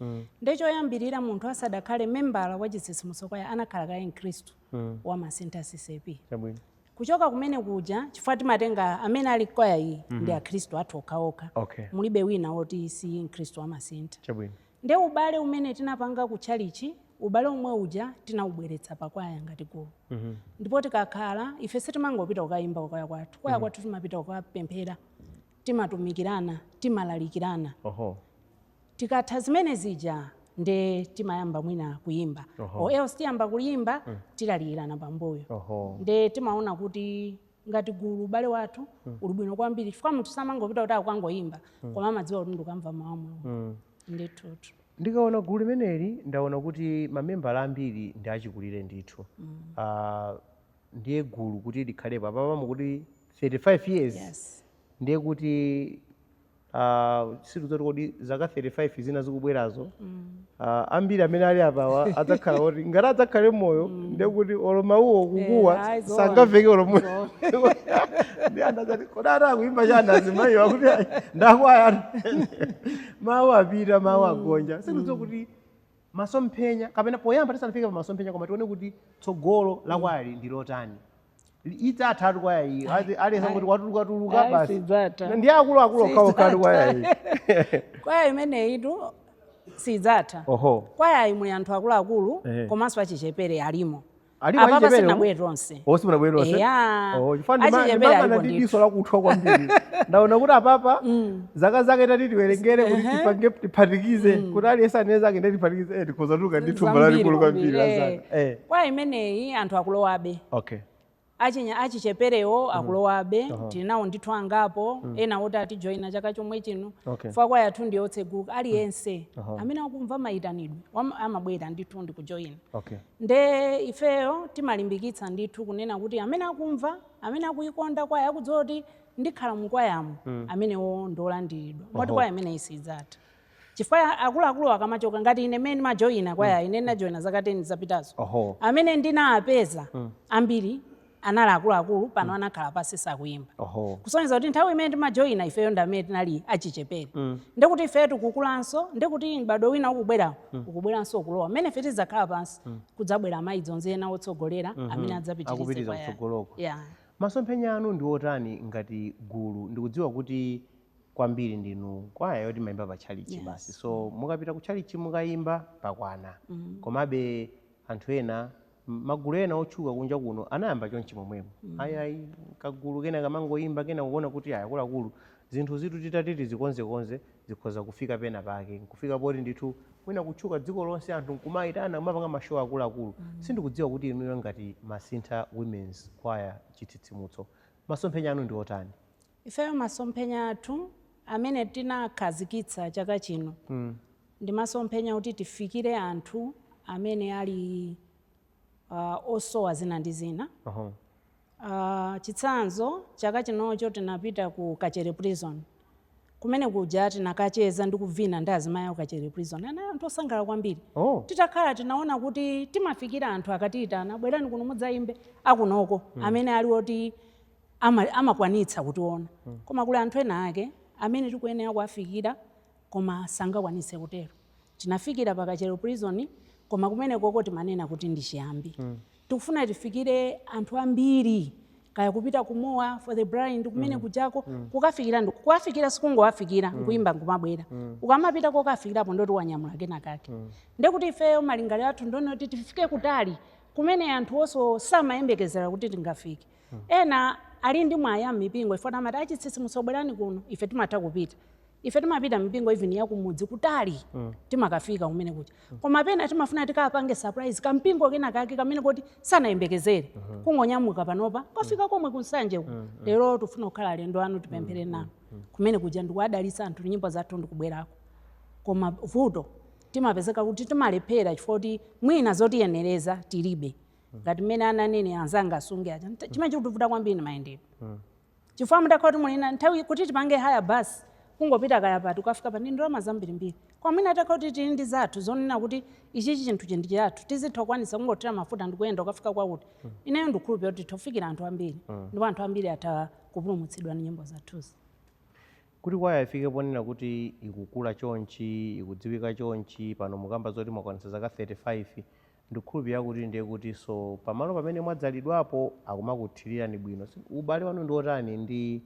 Ndechoyambirira, munthu asadakhale membala wa Chitsitsimutso Kwaya anakhala kaye mkhristu wa Masintha CCAP. Kuchoka kumene kuja, chifukwa timatenga amene ali kwaya iyi ndi akhristu athu okhaokha, mulibe wina woti si mkhristu wa Masintha. Nde ubale umene tinapanga ku tchalichi, ubale omwe uja tinawubweretsa pakwaya ngati gulu. Ndipo tikakhala ife sitimangopita kukayimba kukwaya kwathu. Kwaya kwathu timapita kukapemphera, timatumikirana, timalalikirana. Tikatha zimene zija nde timayamba mwina kuyimba, or else tiyamba kuyimba, tilalikirana pambuyo. Nde timaona kuti ngati gulu ubale wathu uli bwino kwambiri, chifukwa munthu samangopita kuti akukangoyimba, koma amadziwa kuti ndikamva mawu a Mulungu. Ndithutu. Ndikaona gulu limeneli, ndaona kuti mamembala ambiri ndi achikulire ndithu. Ndiye gulu kuti likhalepo apapa mukuti 35 years, ndiye kuti situzoti kodi zaka 35 zina zikubwerazo, ambiri amene ali apawa adzakhala oti ngati adzakhale moyo, ndiye kuti olo mawuwo kukuwa Ayi, zoona. sangamveke olo moyo. Ndi anthu adzati, "Kodi ati akuimba chani azimayiwa?" Kuti ayi, ndakwaya, mawu apita, mawu agonja. Situdziwa kuti masomphenya, kapena poyamba tisanafike pa masomphenya, koma tione kuti tsogolo la kwayali ndi lotani. Idzatha kwaya iyi? Alesa kuti watulukatuluka Ayi, basi? sidzatha. Ndi akuluakulu okhaokha kwaya iyi. Kwaya imeneyitu sidzatha. Kwaya muli anthu akuluakulu komanso achichepere alimo. Alipo Apapa achichepere? sinabwere tonse. Oh, simunabwere tonse. Eya. Oh, chifukwa Achichepere ndimamana alipo ndi ndithu. diso lakuthwa kwambiri, ndaona kuti apapa zaka zake tati tiwerengere kuti tipange tiphatikize, kuti aliyense anene zake, ndiye tiphatikize, tikhoza tuluka ndi thumba Zambiri lalikulu kwambiri la kwambiri, zaka. Kwaya imeneyi anthu akulowabe. Achicheperewo akulowabe. Tili nawo ndithu angapo, ena oti atijoyina chaka chomwe chino. Chifukwa kwaya yathu ndi yotseguka, aliyense amene akumva mayitanidwe amabwera ndithu ndi kujoyina. Nde ifeyo timalimbikitsa ndithu kunena kuti amene akumva, amene akuikonda kwaya, akudziwa kuti ndikhala mukwayamo, amenewo ndolandiridwa. Moti kwaya imeneyi sidzatha, chifukwa akuluakulu akamachoka, ngati ine mene majoyina kwaya, ine ndinajoyina zaka 10 zapitazo, amene ndinapeza ambiri anali akuluakulu, pano anakhala pasi sakuyimba, kusonyeza kuti nthawi imene timajoyina ifeyo ndi amene tinali achichepere. Ndikuti ifeyo tikukulanso, ndikuti m'badwo wina ukubwerawo, ukubweranso kulowa mmene ife tidzakhala pansi, kudzabwera amayi Dzonzi ena otsogolera amene adzapitirize Akupitiriza kwaya. kutsogoloko. Yeah. Masomphenya anu ndi otani ngati gulu? Ndikudziwa kuti kwambiri ndinu kwaya yoti mayimba pa tchalichi basi, so mukapita ku tchalichi mukayimba pakwana. Komabe anthu ena, magulu ena otchuka kunja kuno anayamba chonchi momwemo, ayi ayi, kagulu kena kamangoyimba, kena kuona kuti ayi, akuluakulu, zinthu zitu titati tizikonzekonze zikhoza kufika pena pake, nkufika poti ndithu mwina kutchuka dziko lonse, anthu nkumayitana, kumapanga ma show akuluakulu. Sindikudziwa kuti inuyo ngati Masintha Women's Choir Chitsitsimutso, masomphenya anu ndi otani? Ifeyo masomphenya athu amene tinakhazikitsa chaka chino, Ndi masomphenya kuti tifikire anthu amene ali osowa zina ndi zina. Chitsanzo, chaka chinocho tinapita ku Kachere Prison. Kumene kuja tinakacheza ndi kuvina ndi azimayi aku Kachere Prison. Anali anthu osangalala kwambiri. Titakhala tinaona kuti timafikira anthu akatiyitana, bwerani kuno mudzayimbe, akunoko amene ali oti amakwanitsa kutiona. Koma kuli anthu ena ake amene tikuyenera kuwafikira koma sangakwanitse kutero. Tinafikira pa Kachere Prison, koma kumene koko timanena kuti ndi chiyambi. Tikufuna tifikire anthu ambiri, kaya kupita ku Mowa for the Blind kumene kujako, kukafikira ndi kuwafikira, sikungowafikira nkuyimba nkumabwera. Ukamapita kokafikirapo ndoti wanyamula kena kake. Ndekuti ifeyo malingaliro athu ndione kuti tifike kutali kumene anthu onso samayembekezera kuti tingafike. Ena ali ndi mwayi mipingo ifo amati achitsitsimutso bwerani kuno, ife timatha kupita. Ife timapita mipingo even yakumudzi kutali, timakafika kumene kuja. Koma pena timafuna tikapange surprise kampingo kena kake kamene kuti sanayembekezere. Kungonyamuka panopa kafika komwe kunsanje ku. Lero tifuna kukhala alendo anu, tipemphere nanu. Kumene kuja ndikuwadalitsa anthu nyimbo zathu ndikubwerako. Koma vuto timapezeka kuti timalephera chifukwa kuti mwina zotiyenereza tilibe. Ngati mmene ananene anzanga asunge aja, chimene chikutivuta kwambiri ndi mayendedwe. Chifukwa mutakhala kuti mulina nthawi kuti tipange hire bus kungopita kaya pati ukafika pa ndi ndalama zambirimbiri. Kwa mwina atakhala kuti tili ndi zathu zonena kuti ichichi chinthu chi ndi chathu, tizitha kukwanitsa kungothira mafuta ndikuyenda ukafika kwakuti. Ineyo ndikukhulupirira kuti tikufikira anthu ambiri ndipo anthu ambiri atha kupulumutsidwa ndi nyimbo zathuzi. Kuti kwaya ifike ponena kuti ikukula chonchi, ikudziwika chonchi, pano mukamba zoti mwakwanitsa zaka 35, ndikukhulupirira kuti ndiye kuti so pamalo pamene mwadzalidwapo akumakuthirirani bwino. Ubale wanu ndi otani ndi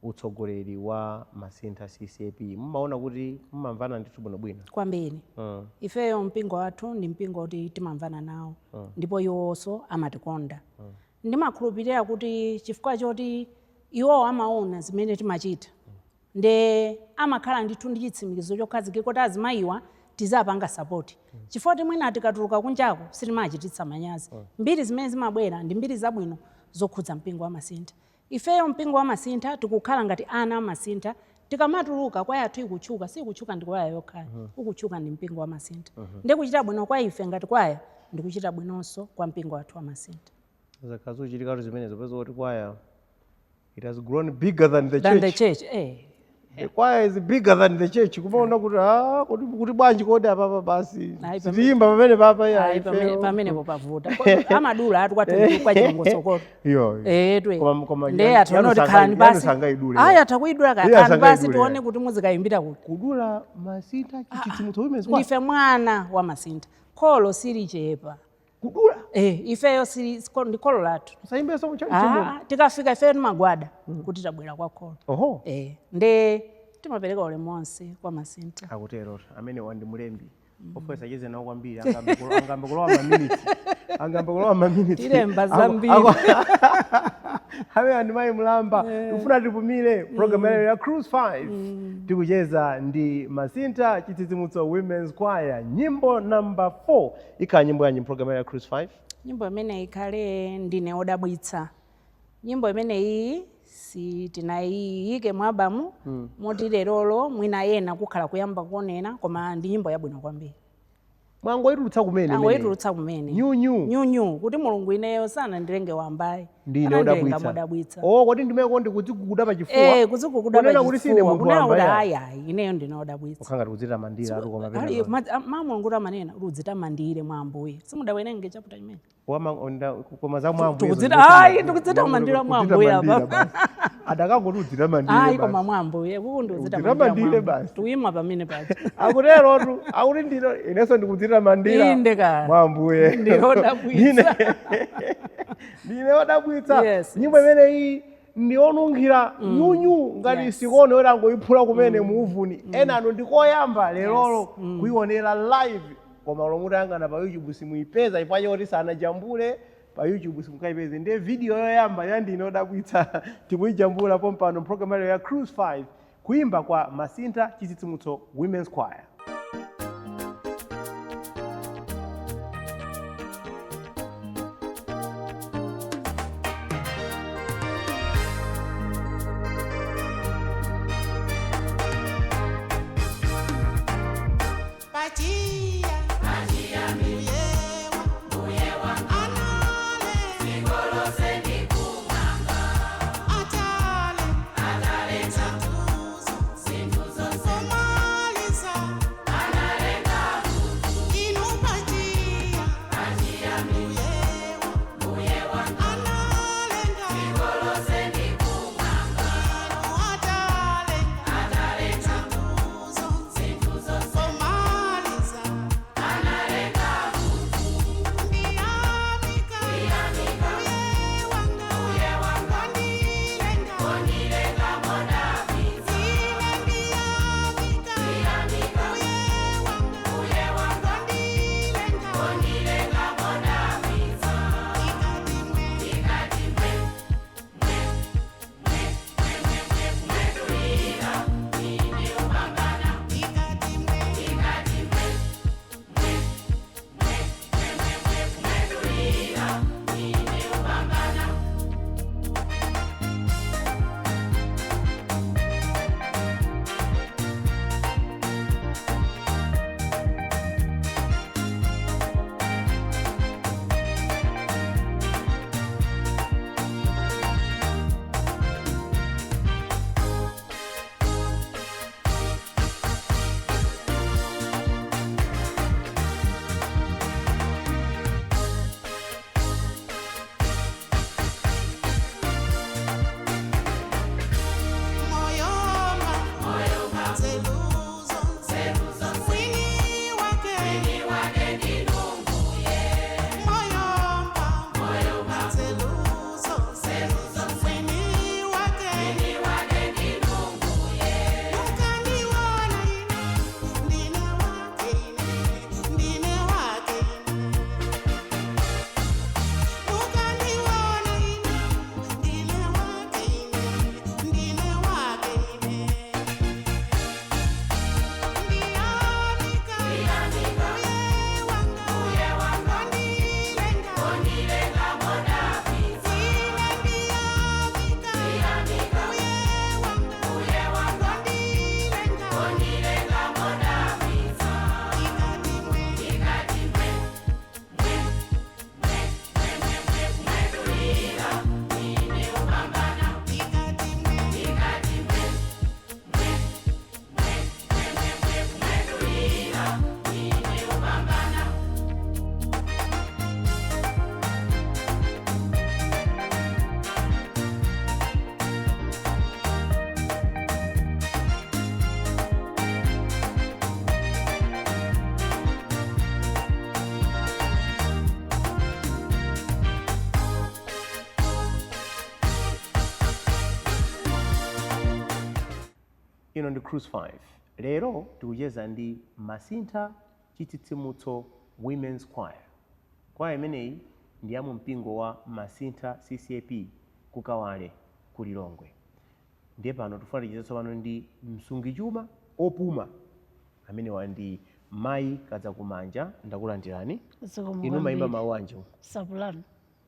utsogoleri wa Masintha CCAP? Mumaona kuti mumamvana ndithu bwinobwino? Kwambiri. Ifeyo mpingo wathu ndi mpingo kuti timamvana nawo ndipo iwonso amatikonda. Ndimakhulupirira kuti chifukwa choti iwowo amaona zimene timachita, nde amakhala ndithu ndi chitsimikizo chokhazikika kuti azimayiwa tizapanga support, chifukwa kuti mwina tikatuluka kunjako sitimachititsa manyazi. Mbiri zimene zimabwera ndi mbiri zabwino zokhudza mpingo wa Masintha. Ifeyo mpingo wa Masintha tikukhala ngati ana a Masintha. Tikamatuluka kwaya yathu ikutchuka, sikutchuka ndi kwaya yokhayo, ukutchuka ndi mpingo wa Masintha. Ndi kuchita bwino kwa ife ngati kwaya ndikuchita bwinonso kwa mpingo wathu wa Masintha. Zakhala zochitikatu zimenezo, peza kuti kwaya it has grown bigger than the than church. The church, eh. The choir is bigger than the church. Kumaona kuti ah, kuti bwanji kodi apapa basi Ayi, sitiyimba pamene papa ya Ayi, pamenepo pavuta. Amadula atu kwathu kwa chilongosokolo. Iyo. Eh, twe. Koma Ndiye athu anoti khalani yanu pasi. sangaidule. Ayi, atha kuidula Iye kaya khalani pasi sangaidule. tione kuti muzikayimbira kuti. Kudula Masintha Chitsitsimutso Women's Choir. Ndife mwana wa Masintha. Kholo silichepa. Kudula? Eh, ifeyo sili ndi kholo lathu. Musayimbenso mu church Ah, tikafika ifeyo timagwada kuti tabwera kwa kholo. Oho. Eh, nde timapereka ulemu wonse kwa Masintha. Akutero amene wandi mulembi. Ofesa cheze nawo kwambiri, angambe kulowa maminitsi. Angambe kulowa maminitsi. Tilemba zambiri. Amene andi mayi Mulamba, tikufuna tipumire program yayo ya Cruise 5. Tikucheza ndi Masintha Chitsitsimutso Women's Choir. Nyimbo number 4 ikhala nyimbo yanji program ya Cruise 5? Nyimbo imene ikhale Ndine Odabwitsa. Nyimbo imeneyi sitinayiyike mwabamu moti lerolo mwina yena kukhala kuyamba kuonera, koma ndi nyimbo yabwino kwambiri. Mwangoyitulutsa kumene imeneyi. Angoyitulutsa kumene. Nyunyu. Nyunyu, kuti Mulungu ineyo sanandilenge wambayi. Ndine Anandilenga odabwitsa. modabwitsa. Oh, kodi ndimeko ndikudziguguda pachifuwa? Eh, kudziguguda. Kunena kuti sine pachifuwa munthu kunena wamba kuti ya. ayi ayi, ineyo ndine odabwitsa. Ukhanga tikudzitamandira atu, koma pena Ali, ma Mulungu amanena kuti udzitamandire mwa Ambuye. Simudawerenge chapter chimene? Koma za mwa Ambuye Ayi, tikudzitamandira mwa Ambuye apa. Adakangoti udzitamandire Ayi, basi. koma mwa Ambuye kuku ndi udzitamandira Udzitamandire mwa Ambuye. basi. Tuyima pamene paja. Akuterotu, akuti ndino inenso ndikudzitamandira Inde ka. mwa Ambuye. Ndine odabwitsa. Ndine odabwitsa. Yes. Nyimbo imeneyi ndionunkhira nyunyu ngati sikono yoti angoyiphula kumene mu uvuni. Ena anu ndikoyamba lerolo kuionera live, koma lomwe mutayang'ana pa YouTube simuyipeza chifukwa choti sanajambule pa YouTube, simukayipeze. Ndiye video yoyamba ya Ndine Odabwitsa tikuyijambula pompano program yayo ya Cruise 5, kuimba kwa Masintha Chitsitsimutso Women's Choir. Ino ndi Cruise 5. Lero tikucheza ndi Masintha Chitsitsimutso Women's Choir. Kwaya imeneyi ndi ya mu mpingo wa Masintha CCAP ku Kawale ku Lilongwe. Ndiye pano tifuna ticheze tsopano ndi msungichuma opuma amenewa ndi Mayi Kadzakumanja. Ndakulandirani. Zikomo Inu mayimba kwambiri. mawu anji? Soprano.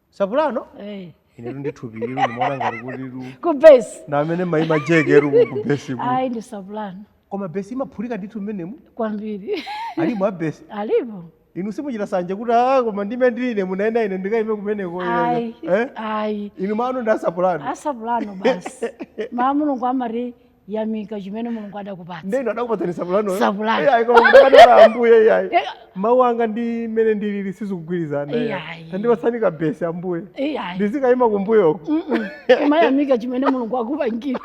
Soprano? Eh. Inetu ndi thupi lilu ndimaona ngati kuti lu Ku bass. Na amene mayimba jekeru ku bass ku. Ayi, ndi soprano. Koma bass imaphulika ndithu mmenemu? Kwambiri. Alipo a bass? Alipo. Inu simuchita sanje kuti ah, koma ndime ndine munaenda ine ndikayime kumeneko? Ayi. Eh? Ayi. Inu manu ndi asoprano. Asoprano basi. Ma Mulungu amati yamika chimene Mulungu adakupatsa. Ndiye inu adakupatsani soprano? Soprano. Iyayi, koma mudakadala Ambuye, iyayi. Eh. Mawu anga ndi mmene ndilili sizikugwirizana. Iyayi. Tandipatsani ka bass, Ambuye. Iyayi. Ndizikayima kumbuyoko. Kumayamika chimene Mulungu akupangira.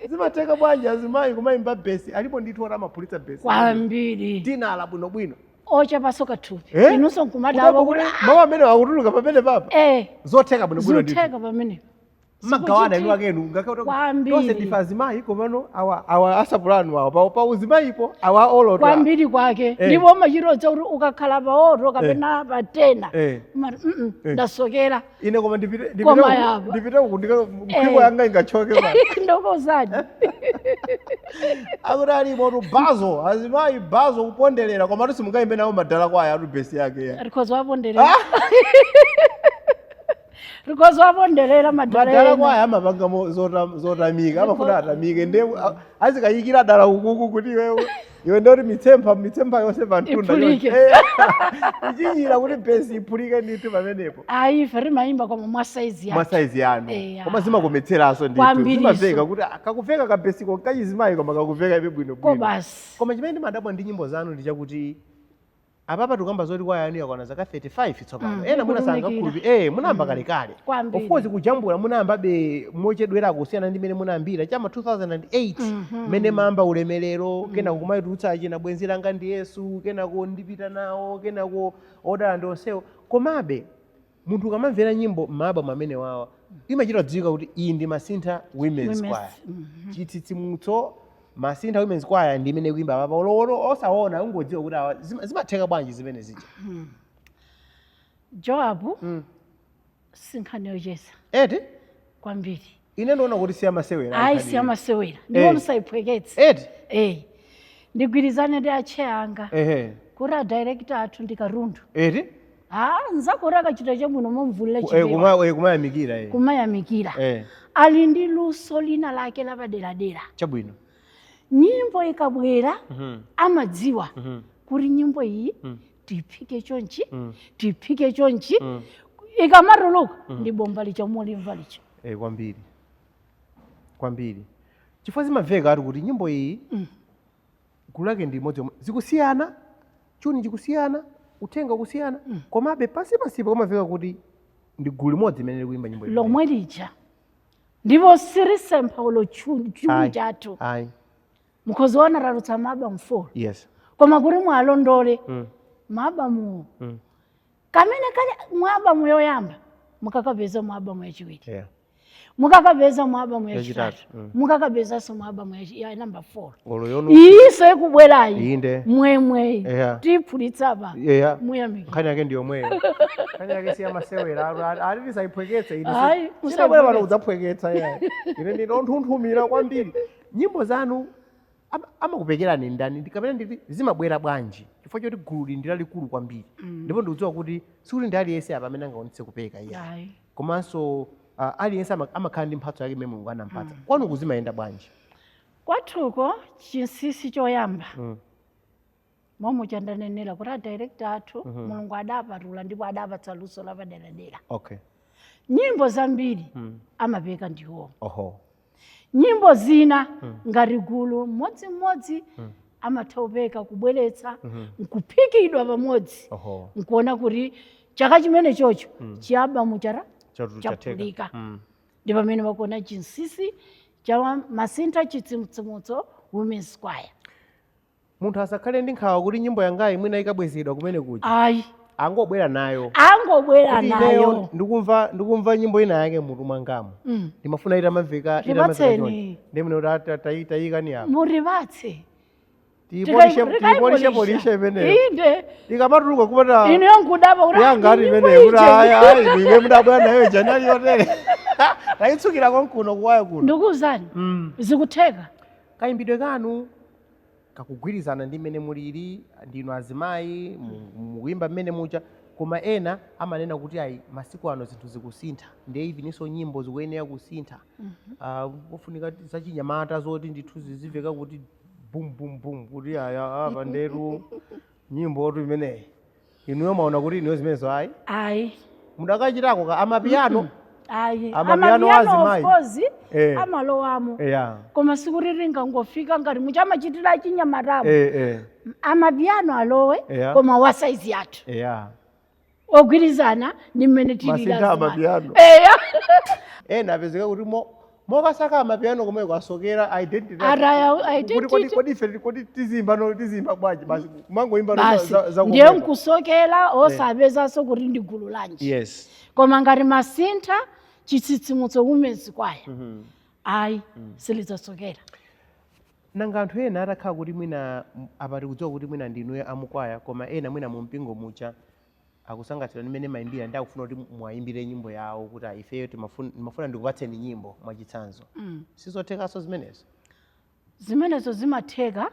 Zimatheka bwanji azimayi kumayimba bass? Alipo ndithu oti amaphulitsa bass. Kwambiri. Dinala bwinobwino. Ochepaso kathupi. Eh? Inunso nkumadabwa Kudabwa kuti kuti mawu amene akutuluka pamene papa. Eh. Zotheka bwinobwino ndithu. Zotheka pamene. Magawana inu akenu ngakhale Kwambiri. tonse ndife azimayi, komano awa asoprano awa pa uzimayipo, awa alto. Kwambiri kwake. Eh. Ndipo umachitotsa kuti ukakhala pa alto kapena pa tenor. Umati ndasokera. Ine koma ndipite Koma yapa. ndipite uku nkhwiko yanga ingachoke pa. Ndokozadi. Akuti alipo tu bazo, azimayi bazo kuponderera, koma simungayimbe nawo madala kwaya atu bass yake ya. Rikhozo waponderera. Rikhozo waponderera madala. Madala ena. kwaya amapanga zotamika, amafuna atamike, ndiye azikayikira dala ukuku kuti iwe ndoti mitsempha yonse pantunda. Iphulike. Ichinyira kuti bass iphulike ndithu pamenepo. Ayi, ife rimayimba koma mwa saizi yake. Mwa saizi yanu. Eya. Koma zimakometseranso ndithu. Kwambiriso. Zimaveka kuti ah, kakuveka kabasiko kachizimayi, koma kakuveka ibe bwino Ko bwino. basi. Koma chimene ndimadabwa ndi nyimbo zanu ndi chakuti apapa tikamba zoti kwaya yanu yakwana zaka 35 tsopano. Ena munasanga ikutumikira. khulupi munayamba kalekale. Kwambiri. Of course kujambula munayambabe mochedwerako kusiyana ndi mmene munayambira chama 2008, mmene mayamba Ulemerero, kenako kumayitulutsa china Bwenzi Langa Ndi Yesu, kenako Ndipita Nawo, kenako Odala Ndi Onsewo. Komabe munthu ukamamvera nyimbo m'maalbum amene wawa, imachita kudziwika kuti iyi ndi Masintha Women's Choir. Chitsitsimutso Masintha Women's Choir ndi imene kuimba papa. Olowolo osaona, ungodziwa kuti awa zimatheka bwanji zimene zija? Joab, sinkhani yocheza. Eti? Kwambiri. Ine ndiona kuti siyamasewera. Ayi, Nkhani. siyamasewera, ndipo musayiphweketse. Eti? Eh, ndigwirizane ndi acheya anga kuti a director athu ndi katundu. Eti? Ha, nzakoti akachita chabwino momvulira chipewa. Kumayamikira. Kumayamikira. Ali ndi luso lina lake lapaderadera. Nyimbo ikabwera, amadziwa kuti nyimbo iyi tiphike chonchi, tiphike chonchi. Ikamatuluka ndi bomba licha mulimva licha. Kwambiri kwambiri, chifukwa zimamveka ati kuti nyimbo iyi gulu lake ndi imodzi yomwe, zikusiyana chuni, chikusiyana uthenga, kusiyana, komabe pansi pansipo kumamveka kuti ndi gulu limodzi limene likuimba nyimbo imeneyi. Lomwe lija, ndipo sirisempha ulo chuni Ayi, chathu. Ayi. Mukhoziona tatulutsa maalbum 4, koma kuti mwalondole maalbumuwo, kamene kali mwalbum yoyamba mukakapeza mwalbum yachiwiri, mukakapeza mwalbum yachitatu, Yachitatu. mukakapezanso mwalbum ya namba 4. Olo yonu Iyiso ikubwerayi, Inde. mwemweyi, tiyiphulitsa pa muyamikira. Nkhani yake ndi yomweyo, nkhani yake siyamasewera, ati tisayiphweketse ine. Ayi, Sinabwera pano musayiphweketse. kudzaphweketsa yayi. Ine ndinonthunthumira kwambiri. Nyimbo zanu amakupekerani ndani? Kapena nditi zimabwera bwanji? Chifukwa choti gululi ndi lalikulu kwambiri, ndipo ndikudziwa kuti sikuti ndi aliyense apa amene angaonetse kupeka iya. Ayi. Komanso aliyense amakhala ndi mphatso yake imene Mulungu anampatsa. Kwanu kuzimayenda bwanji? Kwathuko chinsinsi choyamba, momwe chandanenera kuti a director athu, Mulungu adapatula ndipo adapatsa luso lapaderadera. Nyimbo zambiri amapeka ndiwo. Nyimbo zina ngati gulu mmodzimmodzi amatha kupeka, kubweretsa, nkuphikidwa pamodzi, nkuona kuti chaka chimene chocho chialbum chara Chatheka. chaphulika. Ndi pamene pakuona chinsinsi cha Masintha Chitsitsimutso Women's Choir. Munthu asakhale ndi nkhawa kuti nyimbo yangayi mwina ikabwezedwa kumene kuja. Ayi. Angobwera nayo. Angobwera Kuti ineyo nayo. Ndikumva nyimbo ina yake mutu mwangamo, ndimafuna itamamveka itamamveka. Tipatseni. Chonchi ndimene kuti tayikani apa. Muripatse. Tiyipolishe polishe imeneyo. Inde. Ikamatuluka kupata Ineyo nkudaba kuti yangati nyimbo imeneyo kuti ije. Ayi, ayi, ine mudabwera nayo janali yotere, tayitsukira konkuno kuwayo kuno. Ndikuwuzani, zikutheka. Kayimbidwe kanu kakugwirizana ndi mmene mulili, ndinu azimayi, mukuyimba mmene mucha, koma ena amanena kuti ayi, masiku ano zinthu zikusintha, ndiye ivininso nyimbo zikuyenera kusintha. Ah, pofunika zachinyamata zoti ndithu zizimveka kuti bum bum bum, kuti aya apa ndetu nyimbo otu imeneyi. Inuyo maona kuti inuyo zimenezo ayi? Ayi. Mudakachitako ka amapiano? Ayi. Amapiano Amapiano, of azimayi. course, amalowamo, koma sikuti ringangofika ngati muchamachitira chinyamatamo. Amapiano alowe, koma wa saizi yathu, ogwirizana ndi mmene tilili Masintha azimayi. amapiano. Eya. Ena apezeka kuti mokasaka amapiano komweko asokera identity. Ataya Kuti identity. Kodi ife kodi tizimba no tizimba bwanji? Basi, kumangoimba no Basi, za ndiye komweko. nkusokera, osapezanso kuti ndi gulu lanji. Koma ngati Masintha Chitsitsimutso Women's Choir, ayi, silidzasokera. Nanga anthu ena atakhala kuti mwina apa tikudziwa kuti mwina ndinuyo amukwaya, koma ena mwina mumpingo mucha akusangalatsidwa ndi mmene mayimbira, ndi akufuna kuti mwayimbire nyimbo yawo, kuti ah, ifeyo timafuna ndikupatseni nyimbo mwachitsanzo, sizothekanso zimenezo? Zimenezo zimatheka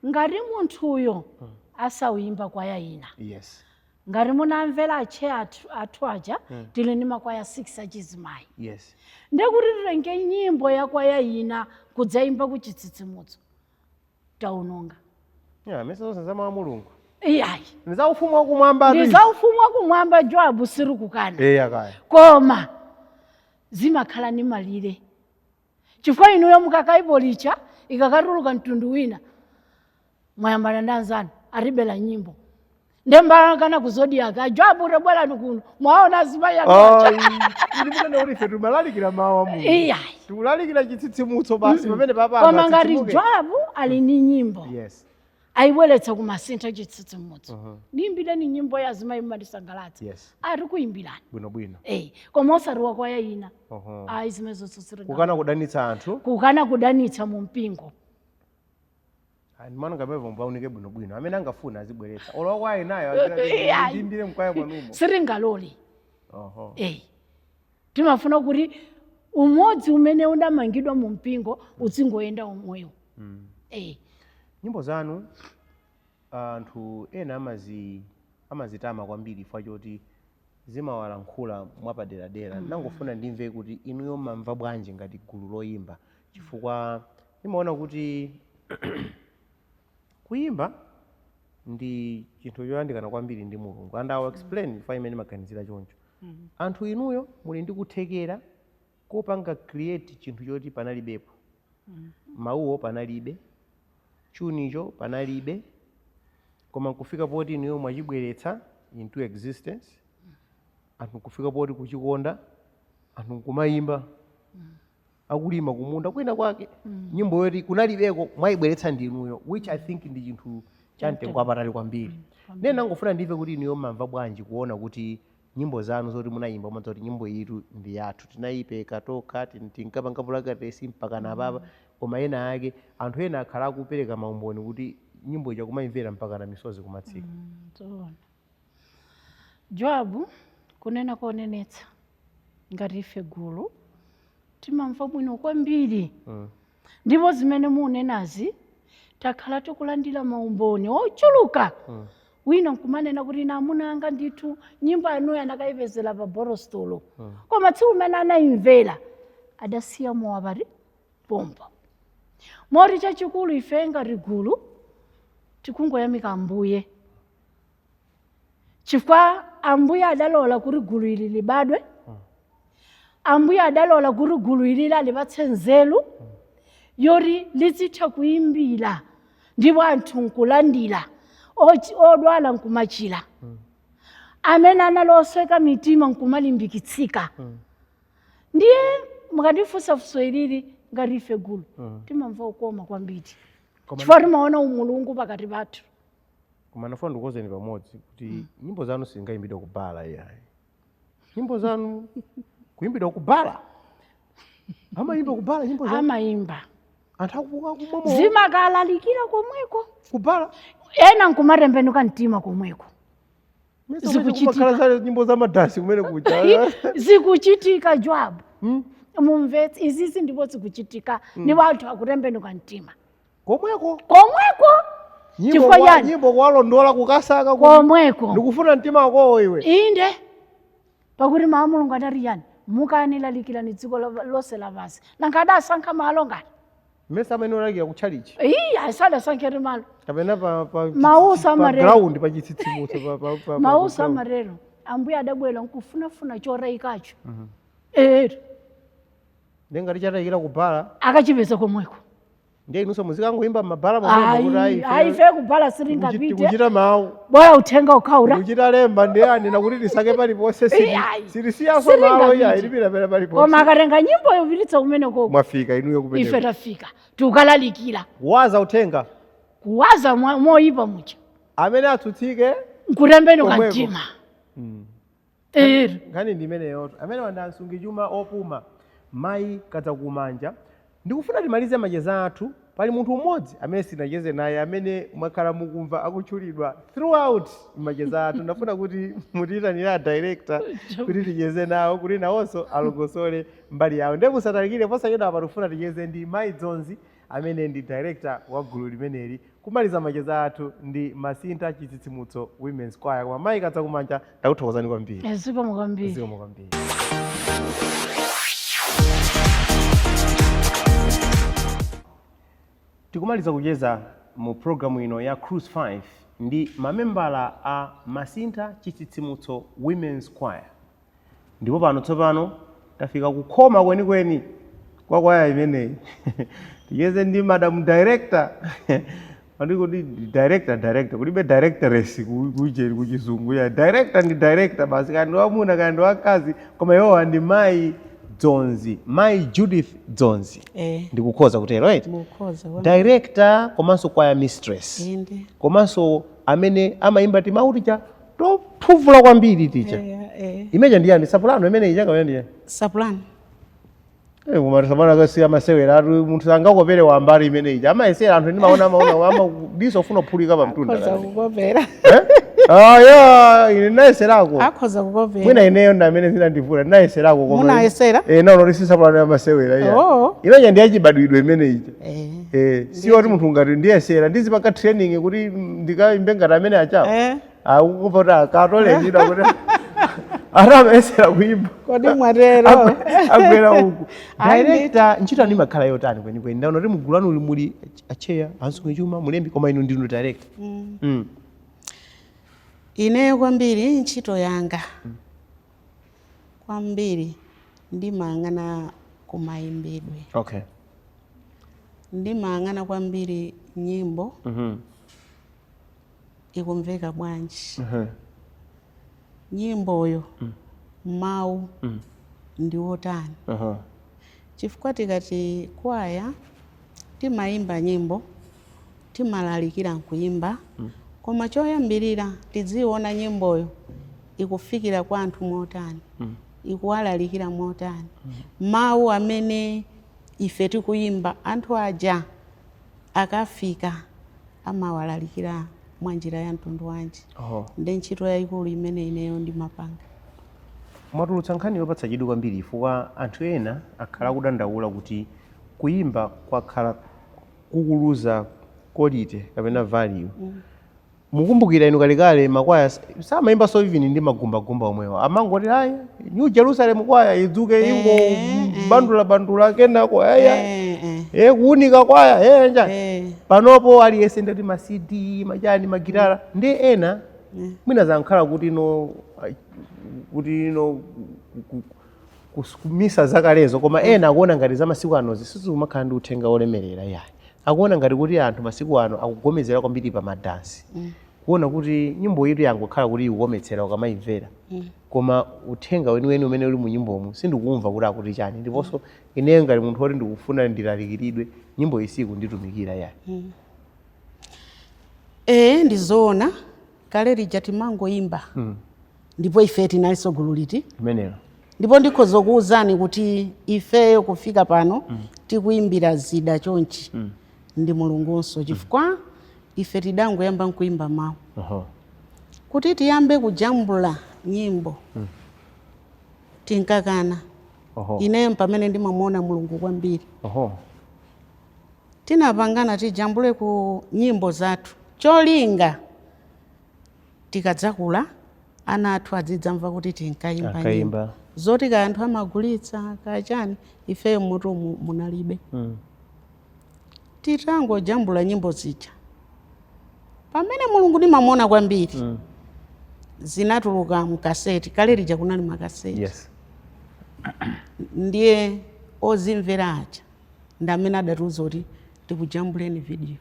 ngati munthuyo asawuyimba kwaya ina. Ngati munamvera ache athu aja, tili ndi makwaya 6 achizimayi. Ndekuti titenge nyimbo ya kwaya ina kudzayimba ku chitsitsimutso, taononga. Yeah, mesa zonse za mawu a Mulungu? Iyayi. Ndi za ufumu wakumwamba. Ndi za ufumu wakumwamba, Joabu, siri kukana. Eya kaya. Koma zimakhala ndi malire, chifukwa inuyo mukakaipolicha, ikakatuluka mtundu wina, mwayambana ndi anzanu, atibela nyimbo, ndembalakana ku Zodiak, aJoabu tabwerani kuno, mwaona azimayi anu aja. Ili mutane kuti ife timalalikira mawu a Mulungu. Iyayi. Tikulalikira chitsitsimutso basi pamene papa anthu Koma ngati atsitsimuke. Joabu ali ndi nyimbo, ayibweretsa kumasintha chitsitsimutso, ndiyimbireni nyimbo ya azimayi mmandisangalatsa, ari kuyimbirani. Bwino bwino. Eh, koma osati wakwaya ina. Ayi, zimenezo siringa. Kukana kudanitsa anthu. Kukana kudanitsa mu mpingo. Ndimano ngapepo mpaunike bwinobwino, amene angafuna azibweretsa olowa kwayi nayo, Iyayi. ndimbire mkwaya mwanumo. Siringalole. Eh, timafuna kuti umodzi umene unamangidwa mu mpingo uzingoyenda omwewo. Eh. Nyimbo zanu anthu ena amazitama kwambiri chifukwa choti zimawalankhula mwapaderadera. Nangofuna ndimve kuti inuyo mamva bwanji ngati gulu loyimba, chifukwa ndimaona kuti kuyimba ndi chinthu choyandikana kwambiri ndi Mulungu, and I will explain chifukwa imene maganizira choncho. Anthu inuyo muli ndi kuthekera kopanga create chinthu choti panalibepo, mawuwo panalibe, chunicho panalibe, koma nkufika poti inuyo mwachibweretsa into existence, anthu nkufika poti kuchikonda, anthu nkumayimba akulima kumunda kwina kwake, nyimbo yoti kunalibeko mwayibweretsa ndinuyo, which I think ndi chinthu cha mtengo wapatali kwambiri. Ndiye nangofuna ndimve kuti inuyo mamva bwanji kuona kuti nyimbo zanu zoti munayimba, umadza kuti nyimbo itu ndi yathu, tinayipeka tokha, tinkapanga practice mpaka napapa, koma ena ake anthu ena akhala akupereka maumboni kuti nyimbo ija kumayimvera mpaka na misozi kumatsika. Zoona, Joabu, kunena konenetsa, ngati ife gulu timamva bwino kwambiri. Ndipo zimene munenazi, takhala tikulandira maumboni ochuluka. Wina nkumanena kuti ine amuna anga ndithu nyimbo yanuyo anakayipezera pa borositolo, koma tsiku limene anayimvera adasiya mowa pati pompo. Moti chachikulu ife ngati gulu tikungoyamika Ambuye, chifukwa Ambuye adalola kuti gulu ili libadwe, Ambuye adalola kuti gulu ili alipatse nzeru yoti lizitha kuyimbira, ndipo anthu nkulandira, odwala nkumachira, amene analosweka mitima nkumalimbikitsika. Ndiye mukandifunsa funso ilili, ngati ife gulu timamva ukoma kwambiri, chifukwa timaona umulungu pakati pathu. Koma ndafuna ndikukonzeni pamodzi kuti nyimbo zanu sizingayimbidwa kubala iyayi. Nyimbo zanu kuyimbidwa kubala, amayimba kubala nyimbo zanu? Amayimba. Anthu akumwa. Zimakalalikira komweko. Kubala. Ena nkumatembenuka mtima komweko. Zikuchitika za nyimbo za madansi kumene kuja. Zikuchitika, Joab, mumvetse izizi, ndipo zikuchitika ni wanthu akutembenuka mtima. Komweko. Komweko. Nyimbo Chifukwa chani? Nyimbo kuwalondola kukasaka Komweko. Ndikufuna mtima wakowo iwe. Inde, pakuti mawu a Mulungu adati yani? Mukanilalikirani dziko lonse lapansi. Nanga adasankha malo ngati? Mmese amene olalikira kutchalichi? Iyi, asadasankhire malo. Kapena pa Mausa pa amarero. ground, pa chitsitsimutso, pa Mausa ground. amarero, ambuye adabwera nkufunafuna chotayikacho. Ero. Ndengati chatayikira kubala, akachipeza komweko. Ndiye inunso muzikangoyimba m'mabala momwemo kuti ayi, Ayi, ife kubala sitingapite. Tikuchita mawu. Bola uthenga ukhaura. Tikuchita lemba, ndiye anena kuti tisake paliponse. Iyayi. Sitisiyaso malo. Sitingapite. Iyayi, tipitapita paliponse. Koma akatenga nyimbo yopititsa kumene koko. Mwafika inuyo kumeneko. Ife tafika, tikukalalikira. Kuwaza uthenga. Kuwaza moyipa muja. Amene atsutsike nkutembenuka komweko. mtima. Ero. Nkhani ndi imeneyoto. Amene wanda msungichuma opuma, mayi Kadzakumanja, ndikufuna timalize macheza athu. Pali munthu umodzi amene sinacheze naye, amene mwakhala mukumva akutchulidwa throughout macheza athu. Ndafuna kuti mutiyitanire a director kuti ticheze nawo, kuti nawonso alongosole mbali yawo. Ndiye musatalikire. Posachedwa apa tikufuna ticheze ndi mayi Dzonzi, amene ndi director wa gulu limeneli, kumaliza macheza athu ndi Masintha Chitsitsimutso Women's Choir. Koma mayi Kadzakumanja, ndakuthokozani kwambiri. Zikomo kwambiri. Zikomo kwambiri. Tikumaliza kucheza mu programu ino ya Cruise 5 ndi mamembala a Masintha Chitsitsimutso Women's Choir, ndipo pano tsopano tafika kukhoma kwenikweni kwa kwaya imeneyi. Ticheze ndi madam director. Andi kuti director, director, kulibe directoress kuje kuchizungu ya director ndi director basi, kandi wamuna kandi wakazi. Koma iwowa ndi mayi Dzonzi, mayi Judith Dzonzi. Eh. Ndikukhoza kutero, right? Mukhoza. Director komanso choir mistress. Inde. Komanso amene amayimba timauti cha tophuvula kwambiri ticha. Imeja ndiyani, soprano imene ija kapena ndiyani? Soprano. Eh, koma soprano akasiya masewera atu, munthu sangakopere wambali imene ija. Amayesera anthu, ndimaona amaona ama diso ufuna kuphulika pa mtunda. Akhoza kukopera. Ah, ya, ine ndinayeserako. Akhoza kukopera. Mwina ineyo ndi amene zinandivula, ndinayeserako koma Munayesera? Eh, naona kuti si soprano ya masewera iya. Oh. Imeja ndi yachibadwidwe imene ija. Eh. Eh, siyo kuti munthu ngati ndiyesera ndizipanga training kuti ndikayimbe ngati amene achawo. Eh. Akukumva kuti akatolezidwa kuti atamayesera kuimba. Kodi mwatero? Agwera uku. Ayi. Director, ntchito anu imakhala yotani kwenikweni? Ndaona kuti mugulu anu muli acheya, ansungichuma, mulembi, koma inu ndinu director. Ineyo kwambiri ntchito yanga kwambiri ndimayang'ana kumayimbidwe. Ndimayang'ana kwambiri nyimbo ikumveka bwanji, nyimboyo mawu ndi wotani, chifukwa tikati kwaya timayimba nyimbo, timalalikira nkuimba, koma choyambirira tidziona nyimboyo ikufikira kwa anthu motani, ikuwalalikira motani, mawu amene ife tikuyimba anthu aja akafika amawalalikira mwa njira ya mtundu wanji. Ndi ntchito yayikulu imene ineyo ndimapanga. Mwatulutsa nkhani yopatsa chidwi kwambiri, chifukwa anthu ena akhala akudandaula kuti kuyimba kwakhala kukuluza quality kapena value. Mukumbukira inu kalekale makwaya samayimba so even ndi magumbagumba omwewa, amangoti ayi, New Jerusalem kwaya idzuke, ingo bandula bandula, kenako aya kuunika kwaya nja. Panopo aliyense ndati ma CD, machani, magitara, ndi ena mwina zankhala kuti no ai, kuti no kumisa zakalezo. Koma ena akuona ngati za masiku ano zisizimakhala ndi uthenga wolemerera yayi, akuona ngati kuti anthu masiku ano akugomezera kwambiri pa madansi, kuona kuti nyimbo itu yangokhala kuti ikukometsera ukamayimvera, koma uthenga weniweni umene uli mu nyimbomu sindikuumva kuti akuti chani, ndiponso ineyo ngati munthu woti ndikufuna ndilalikiridwe, nyimbo iyi sikunditumikira yayi. Ee, ndizoona, kale lija timangoyimba. Ndipo ife tinalinso gulu liti? Limenelo. Ndipo ndikhoza kuwuzani kuti ifeyo kufika pano tikuyimbira zida chonchi ndi Mulungunso, chifukwa ife tidangoyamba nkuimba mawu. Kuti tiyambe kujambula nyimbo tinkakana. Ineyo pamene ndimamuona Mulungu kwambiri. Tinapangana tijambule ku nyimbo zathu, cholinga tikadzakula ana athu azidzamva kuti tinkayimba nyimbo. Ankayimba. Zoti kaya anthu amagulitsa kachani, ifeyo mutu munalibe. Titangojambula nyimbo zija, pamene Mulungu ndimamuona kwambiri. Zinatuluka mkaseti. Kale lija kunali makaseti. Ndiye ozimvera aja ndi amene adatiuza kuti tikujambuleni video.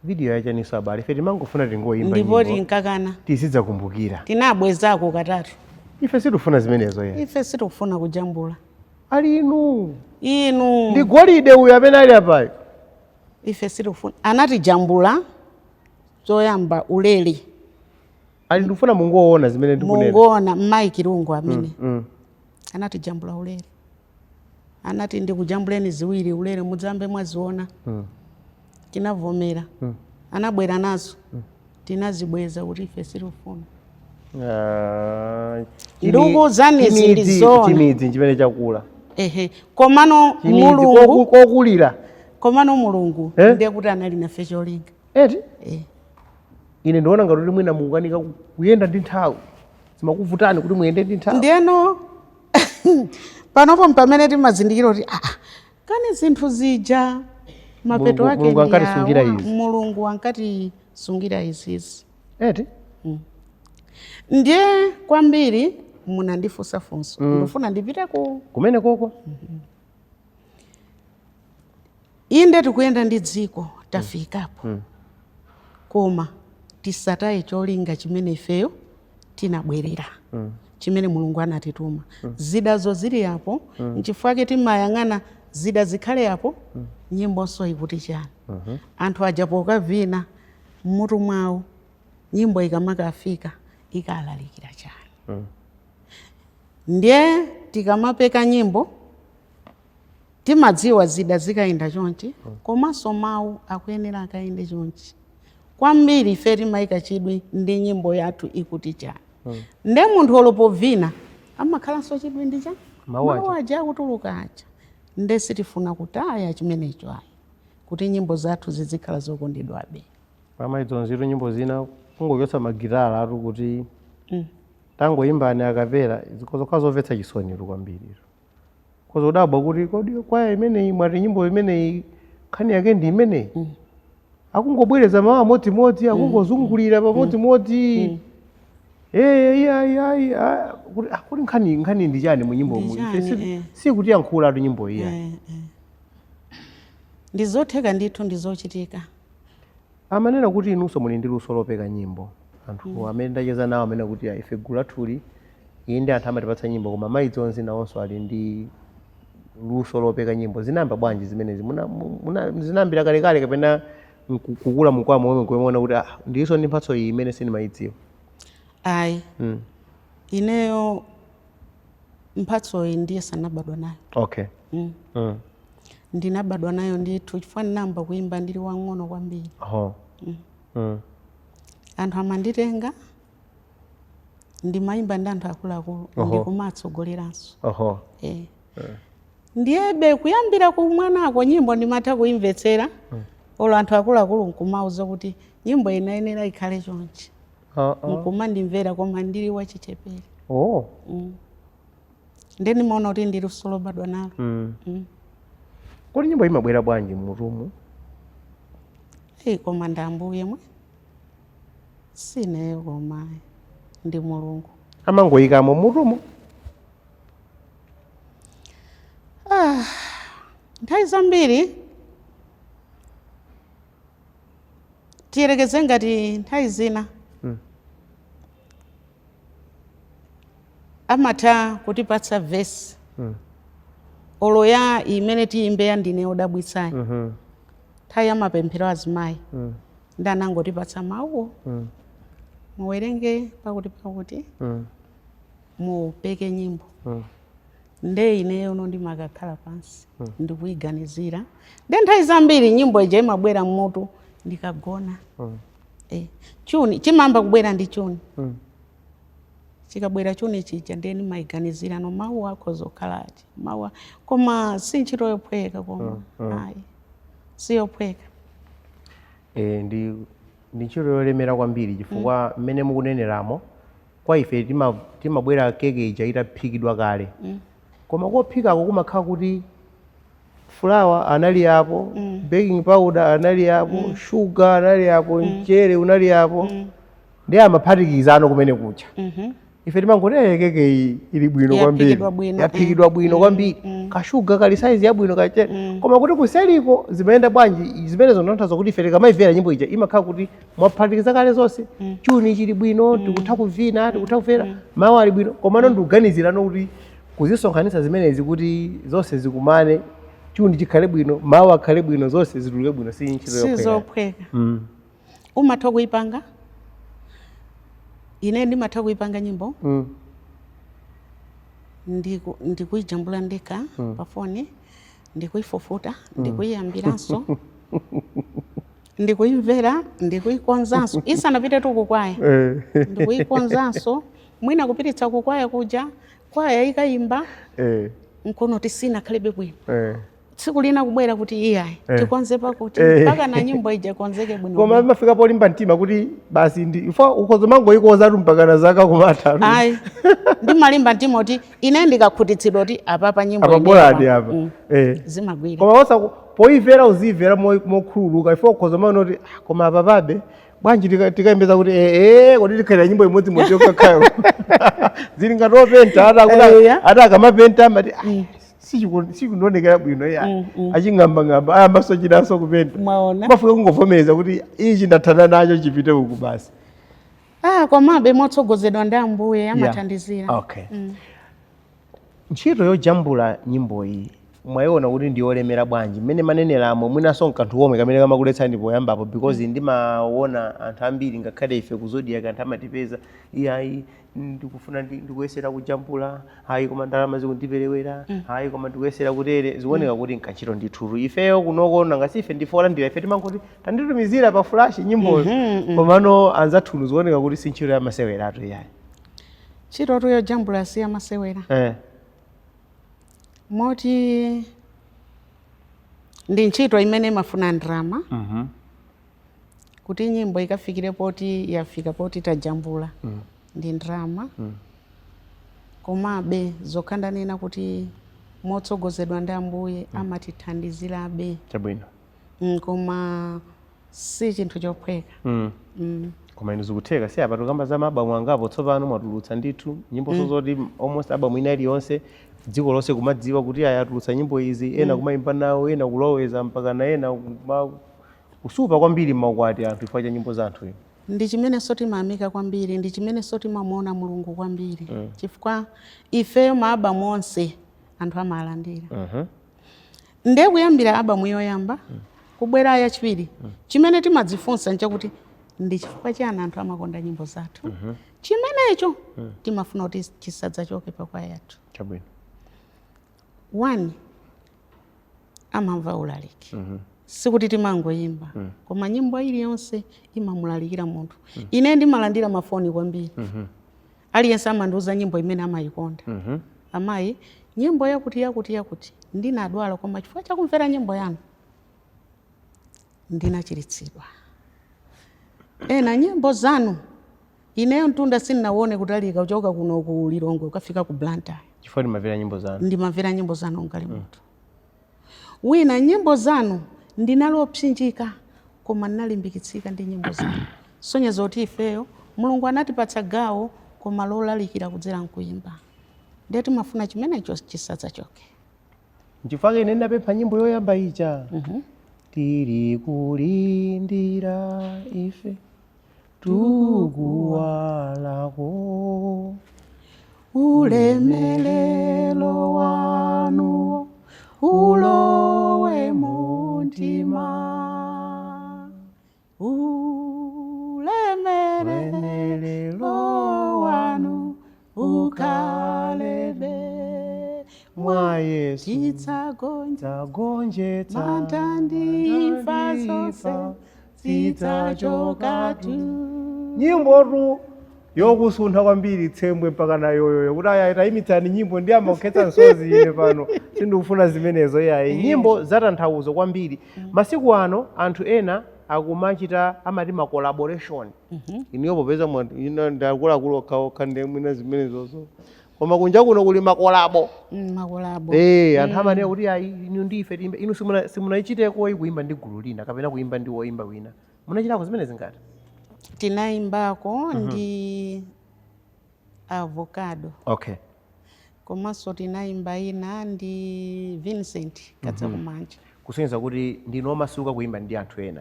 Video yachaniso abale? Ife timangofuna tingoyimba Ndipo nyimbo. tinkakana. Tizidzakumbukira. Tinabwezako katatu. Ife sitifuna zimenezo ye. Ife sitikufuna kujambula. Ali inu. Inu. Ndi golide uyu amene ali apayo. Ife sitikufuna. Anatijambula choyamba ulere. Ali ndikufuna mungoona zimene ndikunena. Mungoona mayi Kirungu amene anatijambula ulere, anati ndikujambuleni ziwiri ulere, mudzambe mwaziona. Tinavomera. Anabwera nazo, tinazibweza kuti ife sitikufuna. Ah, Ndikuwuzani izi ndi zoona. Chimidzi chimene chakula. Ehe, komano Chimidzi. Mulungu Kokulira. Komano Mulungu Eh? ndiye kuti anali nafe cholinga. Eti? Eh. Ine ndiona ngati kuti mwina mukukanika kuyenda ndi nthawi, zimakuvutani kuti muyende ndi nthawi. Ndiyeno panopo mpamene timazindikira kuti ah, kani zinthu zija mapeto ake Mulungu ndi ankatisungira awa. izi. Mulungu ankatisungira izizi. Eti? Ndiye kwambiri munandifunsa funso. Ndifuna ndipite ku kumene koko. Inde, tikuyenda ndi dziko, tafikapo, koma tisataye cholinga chimene ifeyo tinabwerera, chimene Mulungu anatituma. Zidazo zili apo. Nchifukwa timayang'ana zida zikhale apo, nyimbonso ikuti chani. Anthu aja pokavina, mmutu mwawo nyimbo ikamakafika ikalalikira chani. Ndiye tikamapeka nyimbo timadziwa zida zikayenda chonchi, komanso mawu akuyenera akayende chonchi. Kwambiri ife timayika chidwi ndi nyimbo yathu ikuti chani. Nde munthu olopovina amakhalanso chidwi ndi cha Mawu aja. Mawu aja akutuluka aja. Nde sitifuna kutaya chimenecho ayi, kuti nyimbo zathu zizikhala zokondedwabe. Pamaidzonzito nyimbo zina kungochotsa magitala atu kuti tangoyimbani a cappella, zikhoza zomvetsa chisonitu kwambiri. Khoza udabwa kuti kodi kwaya imeneyi mwati nyimbo imeneyi nkhani yake ndi imeneyi, akungobwereza mawu amodzimodzi, akungozungulira pamodzimodzi. Eh, iya iya iya, kuti ah, kuti nkhani ndi chani mu nyimbo mu? Ndi Ife chani, eh. sikutiyankhula atu nyimbo iya. Eh, eh. Ndi zotheka ndithu, ndi zochitika. Amanena kuti inunso muli ndi luso lopeka nyimbo. Anthu amene ndacheza nawo amene kuti "Ah, ife gulu lathuli, inde anthu amatipatsa nyimbo, koma mayi Dzonzi nawonso ali ndi luso lopeka nyimbo." Zinayamba bwanji zimenezi? Zinayambira kalekale kapena kukula mukwamo omwe nkumaona kuti ah, ndiso ndi mphatso iyi imene sindimayidziwa? Ayi. Ineyo mphatsoyi ndiye sanabadwa nayo. Ndinabadwa nayo ndithu, chifukwa ndinayamba kuimba ndili wang'ono kwambiri. Anthu amanditenga, ndimayimba ndi anthu akuluakulu, ndikumatsogoleranso. Eh. Ndiyebe kuyambira ku mwanako nyimbo ndimatha kuimvetsera, olo anthu akuluakulu nkumauza kuti nyimbo inayenera ikhale chonchi, nkumandimvera, koma ndili wachichepere. Ndiye ndimaona kuti ndi luso lobadwa nalo. Kodi nyimbo imabwera bwanji mmutumu? Eyi, koma ndi Ambuye mwe, sineyo, koma ndi Mulungu. Amangoyikamo mmutumu? Ah, nthawi zambiri tiyerekeze ngati nthawi zina amatha kutipatsa vesi, olo ya imene tiyimbe ya "Ndine Wodabwitsayi". Nthawi ya mapemphero azimayi ndi anangotipatsa mawuwo, muwerenge pakuti pakuti, mupeke nyimbo. Nde ineyo no ndimakakhala pansi ndikuyiganizira. Nde nthawi zambiri nyimbo ija imabwera mmutu ndikagona. Tune chimayamba kubwera ndi tune. Chikabwera tune chija, ndiye ndimayiganizira, no, mawu akhoza kukhala ati mawu koma si ntchito yophweka koma. Ayi, si yophweka. Ndi ntchito yolemera kwambiri chifukwa mmene mukuneneramo, kwa ife timabwera keke ija itaphikidwa kale. Koma kophikako kumakhala kuti fulawa anali apo, baking powder anali apo, sugar anali apo, mchere unali apo, ndi amaphatikizano kumene kucha. Ife timangoti, "Eh, keke iyi ili bwino kwambiri." Yaphikidwa bwino. Yaphikidwa bwino kwambiri, kashuga kali saizi yabwino, kachere. Koma kuti kuseliko zimayenda bwanji zimene zonathaza kuti ife tikamayimvera nyimbo ija imakhala kuti mwaphatikiza kale zonse, tune chili bwino, tikutha kuvina, tikutha kumvera, mawu ali bwino, komano ndikuganizirano kuti kuzisonkhanitsa zimenezi kuti zonse zikumane, tune chikhale bwino, mawu akhale bwino, zonse zituluke bwino, si ntchito Si yophweka. Zophweka. Umatha kuipanga, ine ndimatha kuipanga nyimbo ndikuijambula ndekha pa foni, ndikuifufuta, ndikuiyambiranso, ndikuimvera, ndikuikonzanso isanapite tu kukwaya. Ndikuikonzanso, mwina kupititsa kukwaya kuja, kwaya ikayimba, nkono tisinakhalebe bwino. Tsiku lina kubwera kuti iyayi, tikonze pakuti, mpaka na nyimbo ija ikonzeke bwino. Koma Bwino. imafika polimba mtima kuti basi ndi ifo ukhoza mangoyikonzatu mpakana zaka kumatatu. Ayi, ndimalimba mtima kuti ine ndikakhutitsidwa kuti apapa nyimbo apa ineyo boladi apa. Zimagwira. Koma osa poimvera, uzimvera mokhululuka ifo ukhoza maona kuti, "Ah, koma apa pabe bwanji tikayembeza kuti kodi tikhalira nyimbo imodzimodzi yokhakhayo?" Zili ngati openta ata kuti ata akamapenta amati, "Ah, sichikuonekera bwino ya." Aching'ambang'amba ayambaso chinanso kupenta. Mwaona. Mafika kungovomereza kuti ichi ndathana nacho, chipite uku basi. Ah, komabe motsogozedwa ndi Ambuye amathandizira. Okay. Ntchito yojambula nyimboyi mwayiona kuti ndiyolemera bwanji mmene maneneramo? Mwinanso nkanthu komwe kamene kamakuletsani poyambapo, because ndimaona anthu ambiri, ngakhale ife ku Zodiak anthu amatipeza, iyayi, ndikufuna ndikuyesera kujambula, ayi, koma ndalama zikundiperewera, ayi, koma ndikuyesera kutere. Zikuoneka kuti nkantchito ndithutu. Ifeyo kunoko nanga si ife ndife olandira, ife timangoti tanditumizira pa flash nyimboyo. Komano anzathunu zikuoneka kuti si ntchito yamaseweratu iyayi. Ntchitotu yojambula si yamasewera. Moti ndi ntchito imene imafuna ndalama kuti nyimbo ikafikire poti yafika poti tajambula, ndi ndalama. Komabe zokha ndanena kuti motsogozedwa ndi Ambuye amatithandizirabe. Chabwino. Koma si chinthu chophweka. Koma inu zikutheka, si apa tikamba za maabamu angapo tsopano mwatulutsa ndithu nyimbo zoti almost album ina iliyonse dziko lonse kumadziwa kuti aya atulutsa nyimbo izi, ena kumayimba nawo, ena kuloweza, mpaka na ena kusupa kwambiri m'maukwati anthu chifukwa cha nyimbo za anthu inu. Ndi chimenenso timayamika kwambiri, ndi chimenenso timamuona Mulungu kwambiri, chifukwa ifeyo maabamu onse anthu amalandira. Ndiye kuyambira albamu yoyamba kubwera yachiwiri, chimene timadzifunsa nchakuti ndi chifukwa chani anthu amakonda nyimbo zathu? Chimenecho timafuna kuti chisadzachoke pakwaya yathu. Chabwino. One, amamva ulaliki. Sikuti timangoyimba, koma nyimbo iliyonse imamulalikira munthu. Ine ndimalandira mafoni kwambiri. Aliyense amandiuza nyimbo imene amayikonda. "Amayi, nyimbo yakuti yakuti yakuti, ndinadwala, koma chifukwa chakumvera nyimbo yanu ndinachiritsidwa." Ena, "Nyimbo zanu, ineyo mtunda sindinawone kutalika kuchoka kuno ku Lilongwe ukafika ku Blantyre chifukwa ndimamvera nyimbo zanu." Ndimamvera nyimbo zanu mgalimoto." Wina, "Nyimbo zanu, ndinalopsinjika koma ndinalimbikitsika ndi nyimbo zanu." Sonyeza kuti ifeyo Mulungu anatipatsa gawo koma lolalikira kudzera mkuyimba, ndiye timafuna chimenecho chisadzachoke. Nchifukwa ine ndinapempha nyimbo yoyamba ija, "Tili kulindira ife tukuwalako ulemelero wanu ulowe muntima." Yesu Tidzagonjetsa tidzagonjetsa mantha ndi imfa zonse zidzachokatu. Nyimbotu yokusuntha kwambiri tsembwe mpaka nayoyoyo kuti aya tayimitsani nyimbo ndi amakhetsa msozi, ine pano sindikufuna zimenezo yayi. Nyimbo zatanthauzo kwambiri. Masiku ano anthu ena akumachita amati ma collaboration. Iniyo popeza ino ndakuluakulu okhaokha, ndiye mwina zimenezozo, koma kunja kuno kuli ma collabo. Ma collabo. Anthu amanena kuti ayi, inu ndife tiyimbe. Inu simunaichiteko kuimba ndi gulu lina kapena kuimba ndi woimba wina? Munachitako zimene zingati? Tinayimbako ndi Avocado. Komanso tinayimba ina ndi Vincent Kadzakumanja. Kusonyeza kuti ndinu omasuka kuimba ndi anthu ena.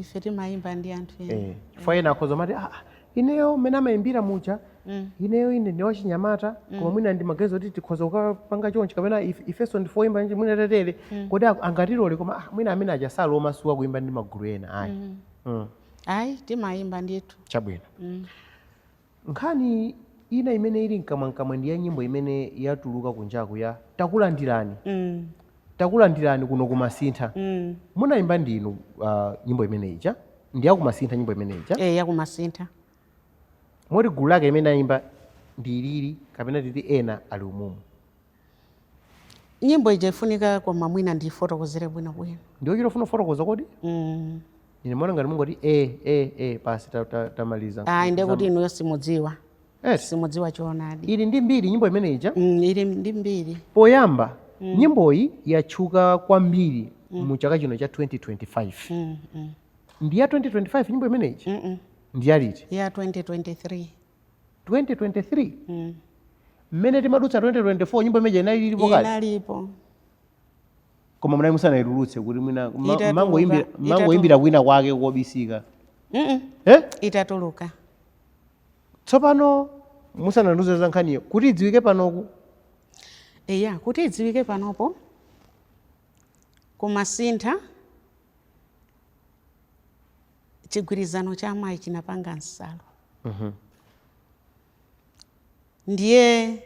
Ife timayimba ndi anthu ena. Chifukwa ena akhoza mati, ah, ineyo mmene amayimbira muja, ineyo ine ndi wachinyamata, koma mwina ndi maganizo kuti tikhoza kukapanga chonchi, kapena ifenso ndife oyimba nje, mwina tetere, kodi angatilole? Koma mwina amene aja sali omasuka kuimba ndi magulu ena, ayi. Ayi, timayimba ndithu. Chabwino. Nkhani ina imene ili mkamwamkamwa ndi ya nyimbo imene yatuluka kunjaku ya "Takulandirani". "Takulandirani kuno kumasintha" munayimba ndinu nyimbo imene ija ndi yakumasintha, nyimbo imene ija? Eh, yakumasintha. Moti gulu lake imene ayimba ndi ilili kapena titi ena ali umumu? Nyimbo ija ifunika, koma mwina ndifotokozere bwinobwino. Ndiyo chitofuna kufotokoza kodi? Ine maona ngati mungoti e e e pasi tamaliza. Ayi, ndiye kuti inuyo simudziwa, simudziwa choonadi. Ili ndi mbiri nyimbo imene ija? Ili ndi mbiri. Poyamba, nyimboyi yatchuka kwambiri mu chaka chino cha 2025. Ndi ya 2025 nyimbo imene ija? Mm. Ndi yaliti? Ya 2023. 2023? Mmene timadutsa 2024 nyimbo imeneyi inali ilipo kale? Inalipo. Koma munali musanayitulutse kuti mwina Itatuluka. mangoyimbira kwina kwake kobisika? Mm. Eh? Itatuluka. Tsopano musanandiuze za nkhaniyo, kuti idziwike panoku? Eya, kuti idziwike panopo, kumasintha chigwirizano cha amayi chinapanga nsalu. Ndiye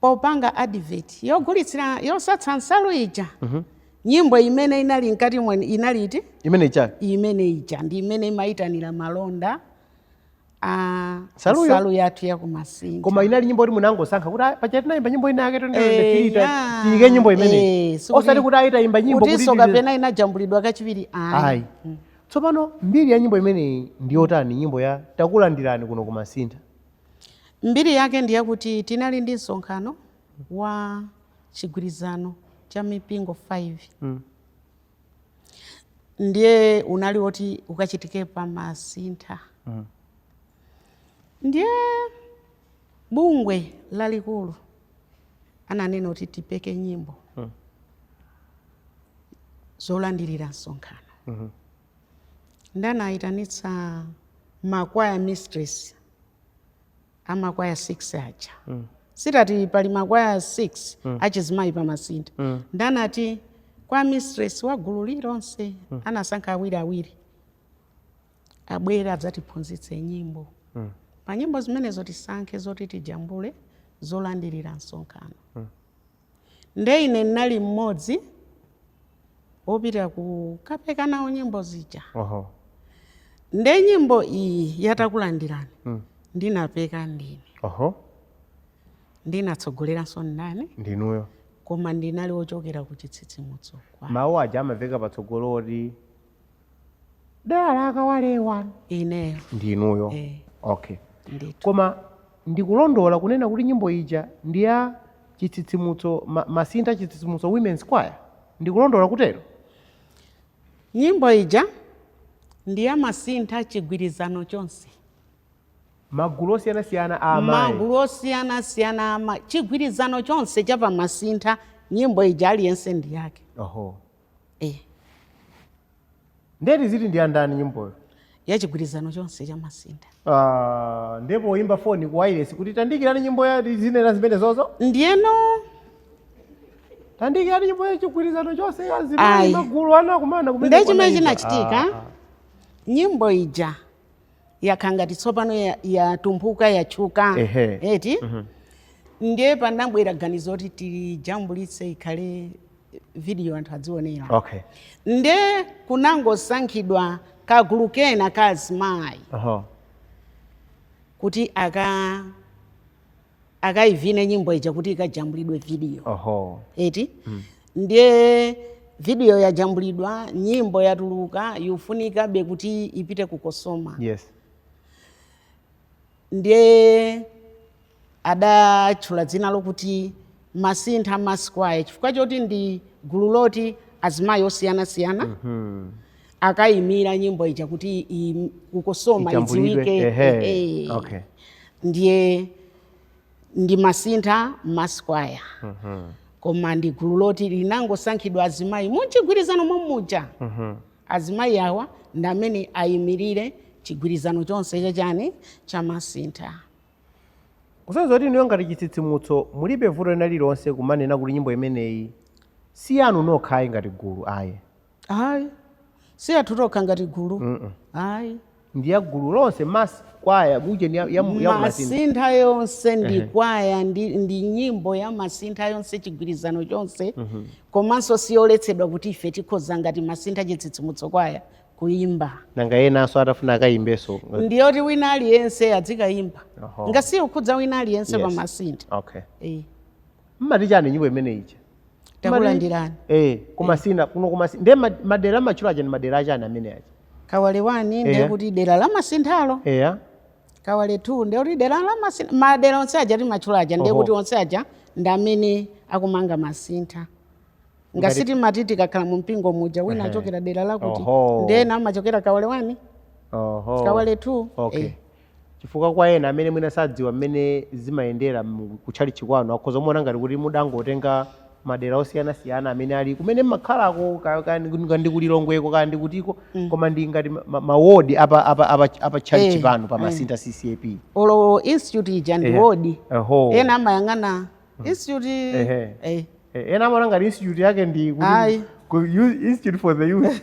popanga advert yogulitsira, yosatsa nsalu ija, nyimbo imene inali mkati mwe inali iti? Imene ichayo? Imene ija ndi imene imayitanira malonda a Nsaluyo? nsalu yathu yakumasintha. Koma inali nyimbo kuti munangosankha kuti, "Ah, paja tinayimba nyimbo ina yake 2023, Eh, tiyike nyimbo imeneyi," osati kuti ayitayimba nyimbo kuti kutinso kapena inajambulidwa kachiwiri, ayi. Ayi. Tsopano mbiri ya nyimbo imeneyi ndiyotani, nyimbo ya "Takulandirani kuno kumasintha"? Mbiri yake ndiye kuti tinali ndi msonkhano wa chigwirizano cha mipingo 5. Ndiye unali woti ukachitike pa Masintha. Ndiye bungwe lalikulu ananena kuti tipeke nyimbo zolandirira msonkhano. Ndanayitanitsa makwaya mistress amakwaya 6 aja. Sitati pali makwaya 6 achizimayi pamasintha. Ndanati kwa mistress wa gulu lilonse, anasankha awiri awiri, abwere adzatiphunzitse nyimbo. Pa nyimbo zimenezo tisankhe zoti tijambule zolandirira msonkhano. Nde ine ndinali mmodzi wopita kukapeka nawo nyimbo zija. Nde nyimbo iyi yatakulandirani ndinapeka ndine. Ndinatsogoleranso ndani? Ndinuyo. Koma ndinali wochokera ku Chitsitsimutso kwa Mawu aja amaveka patsogolo oti dala akawalewa? Ineyo. Ndinuyo? Eh. Okay. Ndithu. Koma ndikulondola kunena kuti nyimbo ija ndi ya Chitsitsimutso, Masintha Chitsitsimutso Women's Choir? Ndikulondola kutero? Nyimbo ija ndi ya Masintha chigwirizano chonse. Magulu osiyanasiyana a amayi. Magulu osiyanasiyana ama chigwirizano chonse cha pamasintha, nyimbo ija aliyense ndi yake. Eh. Ndeti ziti ndi andani nyimboyo? Ya chigwirizano chonse cha Masintha. Ah, ndipo oyimba foni ku wireless kuti tandikirani nyimbo ya zinena zimene zozo? Ndiyeno tandikirani nyimbo ya chigwirizano chonse ya Ayi. zimene magulu ana kumana kumene Nde chimene kwanaimba. chinachitika, Ah, ah. nyimbo ija yakhala ngati tsopano yatumphuka, yatchuka. Eti? Ndiye panabwera ganizo kuti tijambulitse ikhale video, anthu adzionera. Ndiye kunangosankhidwa kagulu kena ka azimayi kuti akayivine nyimbo ija kuti ikajambulidwe video. Eti? Ndiye video yajambulidwa, nyimbo yatuluka, yufunikabe kuti ipite ku COSOMA. Ndiye adatchula dzina lokuti Masintha Mass Choir chifukwa choti ndi gulu loti azimayi osiyanasiyana akayimira nyimbo ija kuti ku COSOMA Ijambulidwe. idziwike. Ehe. Ndiye ndi Masintha Mass Choir, koma ndi gulu loti linangosankhidwa azimayi muchigwirizano mommuja. Azimayi awa ndi amene ayimirire chigwirizano chonse chachani, cha Masintha. Kusonyeza kuti inuyo ngati Chitsitsimutso mulibe vuto lina lililonse kumanena kuti nyimbo imeneyi si yanu nokha ayi ngati gulu ayi. Ayi, si athu tokha ngati gulu ayi. Ndi ya gulu lonse, mass choir uje ndi ya Masintha. Masintha yonse ndi kwaya, ndi nyimbo ya Masintha yonse, chigwirizano chonse. Komanso siyoletsedwa kuti ife tikhoza ngati Masintha Chitsitsimutso Kwaya kuyimba. Nanga enanso atafuna akayimbenso? Ndiyoti wina aliyense adzikayimba. Ngasiye kukhudza wina aliyense pa Masintha. Mmati chani nyimbo imene ija? Takulandirani. Kumasina kuno kumasi ndiye madera amatchula achani, madera achani amene aja? Kawale 1 ndiye kuti dera la Masinthalo. Kawale 2 ndiye kuti dera la Masintha. Madera onse aja timatchula aja ndiye kuti onse aja ndi amene akumanga Masintha. Ngasi timati tikakhala mu mpingo muja, wina achokera dera lakuti, ndena amachokera Kawale 1, Kawale 2. Chifukwa kwa ena amene mwina sadziwa mmene zimayendera kutchalitchi kwanu, akhoza kumaona ngati kuti mudangotenga madera osiyanasiyana amene ali kumene mmakhalako, ndi kulilongweko kaya ndi kutiko, koma ndi ngati mawodi apa tchalitchi pano pa Masintha CCAP. Olo institute ija ndi wodi. Ena amayang'ana institute. Ena amaona ngati institute yake ndi kuti Ayi. ku Institute for the Youth.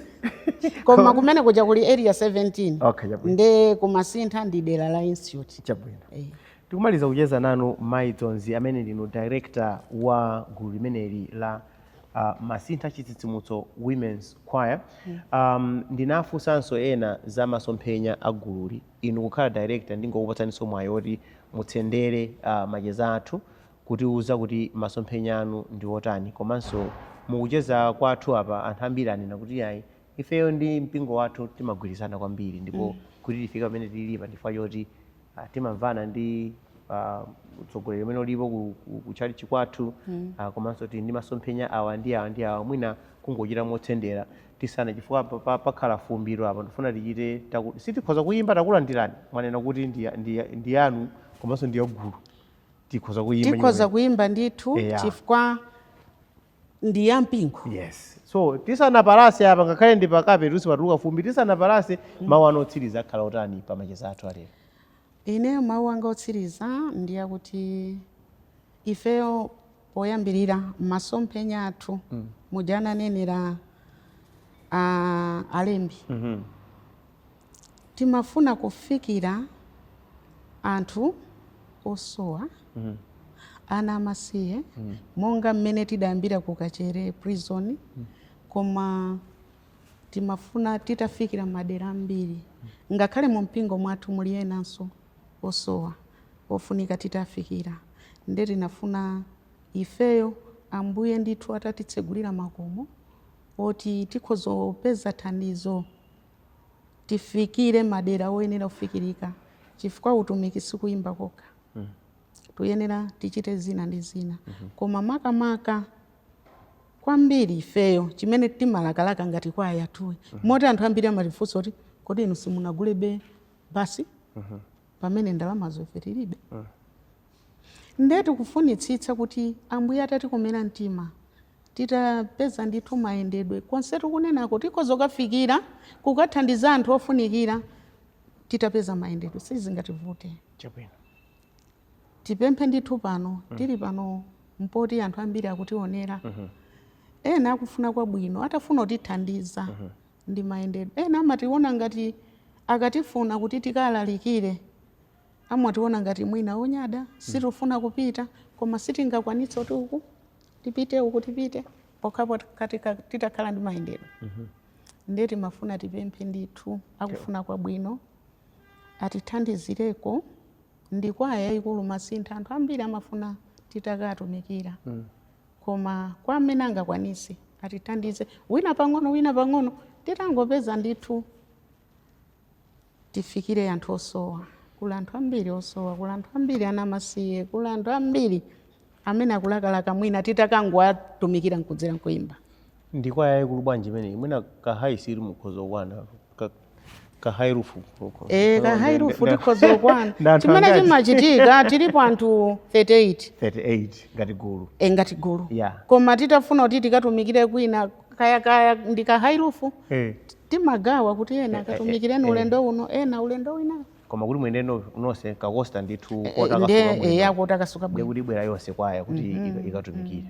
Koma kumene kuja kuli Area 17. Okay, chabwino. Nde kumasintha ndi dera la institute. Chabwino. Tikumaliza kucheza nanu Mayi Dzonzi, amene ndinu director wa gulu limeneli la Masintha Chitsitsimutso Women's Choir. Ndinafunsanso ena za masomphenya a gululi. Inu kukhala director, ndingokupatsaninso mwayi oti mutsendere macheza athu kutiuza kuti masomphenya anu ndi otani. Komanso mukucheza kwathu apa, anthu ambiri anena kuti ayi, ifeyo ndi mpingo wathu timagwirizana kwambiri, ndipo kuti tifike pamene tililipa chifukwa choti timamvana ndi utsogoleri umene ulipo ku tchalitchi kwathu. Komanso tili ndi masomphenya awa ndi awa ndi awa. Mwina kungochita motsendera tisana, chifukwa pakhala fumbiro apa, ndifuna tichite sitikhoza kuyimba Takulandirani. Mwanena kuti ndi yanu komanso ndi yagulu, tikhoza kuyimba Tikhoza nyimbo? Kuyimba ndithu, chifukwa ndi ya mpingo. Yes, so tisanapalase apa, ngakhale ndi pakape tusi patuluka fumbi, tisanapalase, mawu anu otsiriza akhala otani pa macheza athu alero? Ineyo mawu anga otsiriza ndi akuti ifeyo poyambirira masomphenya athu, muja ananenera alembi, timafuna kufikira anthu osowa, ana amasiye, monga mmene tidayambira ku Kachere Prison. Koma timafuna titafikira madera ambiri, ngakhale mu mpingo mwathu muli enanso osowa ofunika titafikira. Nde tinafuna ifeyo Ambuye ndithu atatitsegulira makomo oti tikhoza kupeza thandizo, tifikire madera oyenera kufikirika, chifukwa utumiki sikuyimba kokha, tuyenera tichite zina ndi zina. Koma makamaka kwambiri ifeyo chimene timalakalaka ngati kwaya yathuyi, moti anthu ambiri amatifunsa kuti kodi inu simunagulebe basi, pamene ndalamazo ife tilibe. Nde tikufunitsitsa kuti Ambuye atatikomera mtima, titapeza ndithu mayendedwe konse tikunenako, tikhoza kukafikira kukathandiza anthu ofunikira. Titapeza mayendedwe sizingativute. Tipemphe ndithu pano, tili pano mpoti anthu ambiri akutionera, ena akufuna kwabwino, atafuna kutithandiza ndi mayendedwe. Ena amationa ngati akatifuna kuti tikalalikire. Amationa ngati mwina onyada, sitifuna kupita, koma sitingakwanitse kuti uku tipite, uku tipite, pokhapo katika titakhala ndi mayendedwe. Ndiye timafuna tipemphe ndithu akufuna kwabwino atithandizireko. Ndi kwaya yayikulu Masintha, anthu ambiri amafuna titakatumikira, koma kwa amene angakwanise atithandize, wina pang'ono, wina pang'ono, titangopeza ndithu tifikire anthu osowa. Kula anthu ambiri osowa, kula anthu ambiri ana amasiye, kula anthu ambiri amene akulakalaka mwina titakangowatumikira nkudzera nkuimba. Ndi kwaya yayikulu bwanji imeneyi? Mwina ka high sili mukhoza kukwana ka high roof? Ka high roof tikhoza kukwana. Chimene chimachitika, tilipo anthu 38. 38 ngati gulu? E, ngati gulu. Koma titafuna kuti tikatumikire kwina, kaya kaya ndi ka high roof, timagawa kuti ena akatumikireni ulendo uno, ena ulendo wina. Koma kuti muyende nonse kakosta ndithu. Ndiye yakota kasuka bwino kuti ibwera yonse kwaya kuti ikatumikire.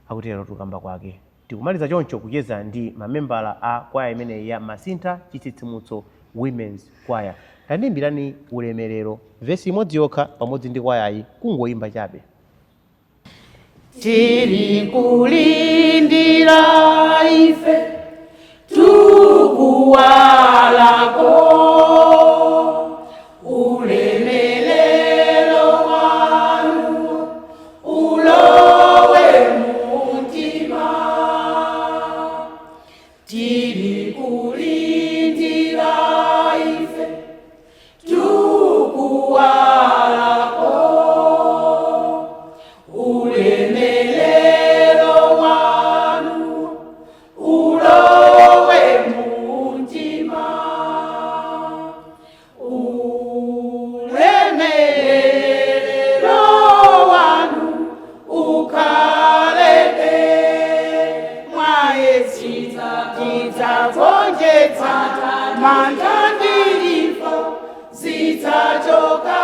Akutero tukamba kwake. Tikumaliza choncho kucheza ndi mamembala a kwaya imeneyi ya Masintha Chitsitsimutso Women's Choir. Tandiimbirani Ulemerero, vesi imodzi yokha, pamodzi ndi kwayayi, kungoyimba chabe. Tiri kulindira ife tukuwalako, ulemelero wanu ulowe mutima. Tiri kulindira ife tukuwalako, ulemelero wanu ulowe mutima, ulemelero wanu ukhalebe mwayesu, tidzagonjetsa mantha ndi imfa zidzachoka.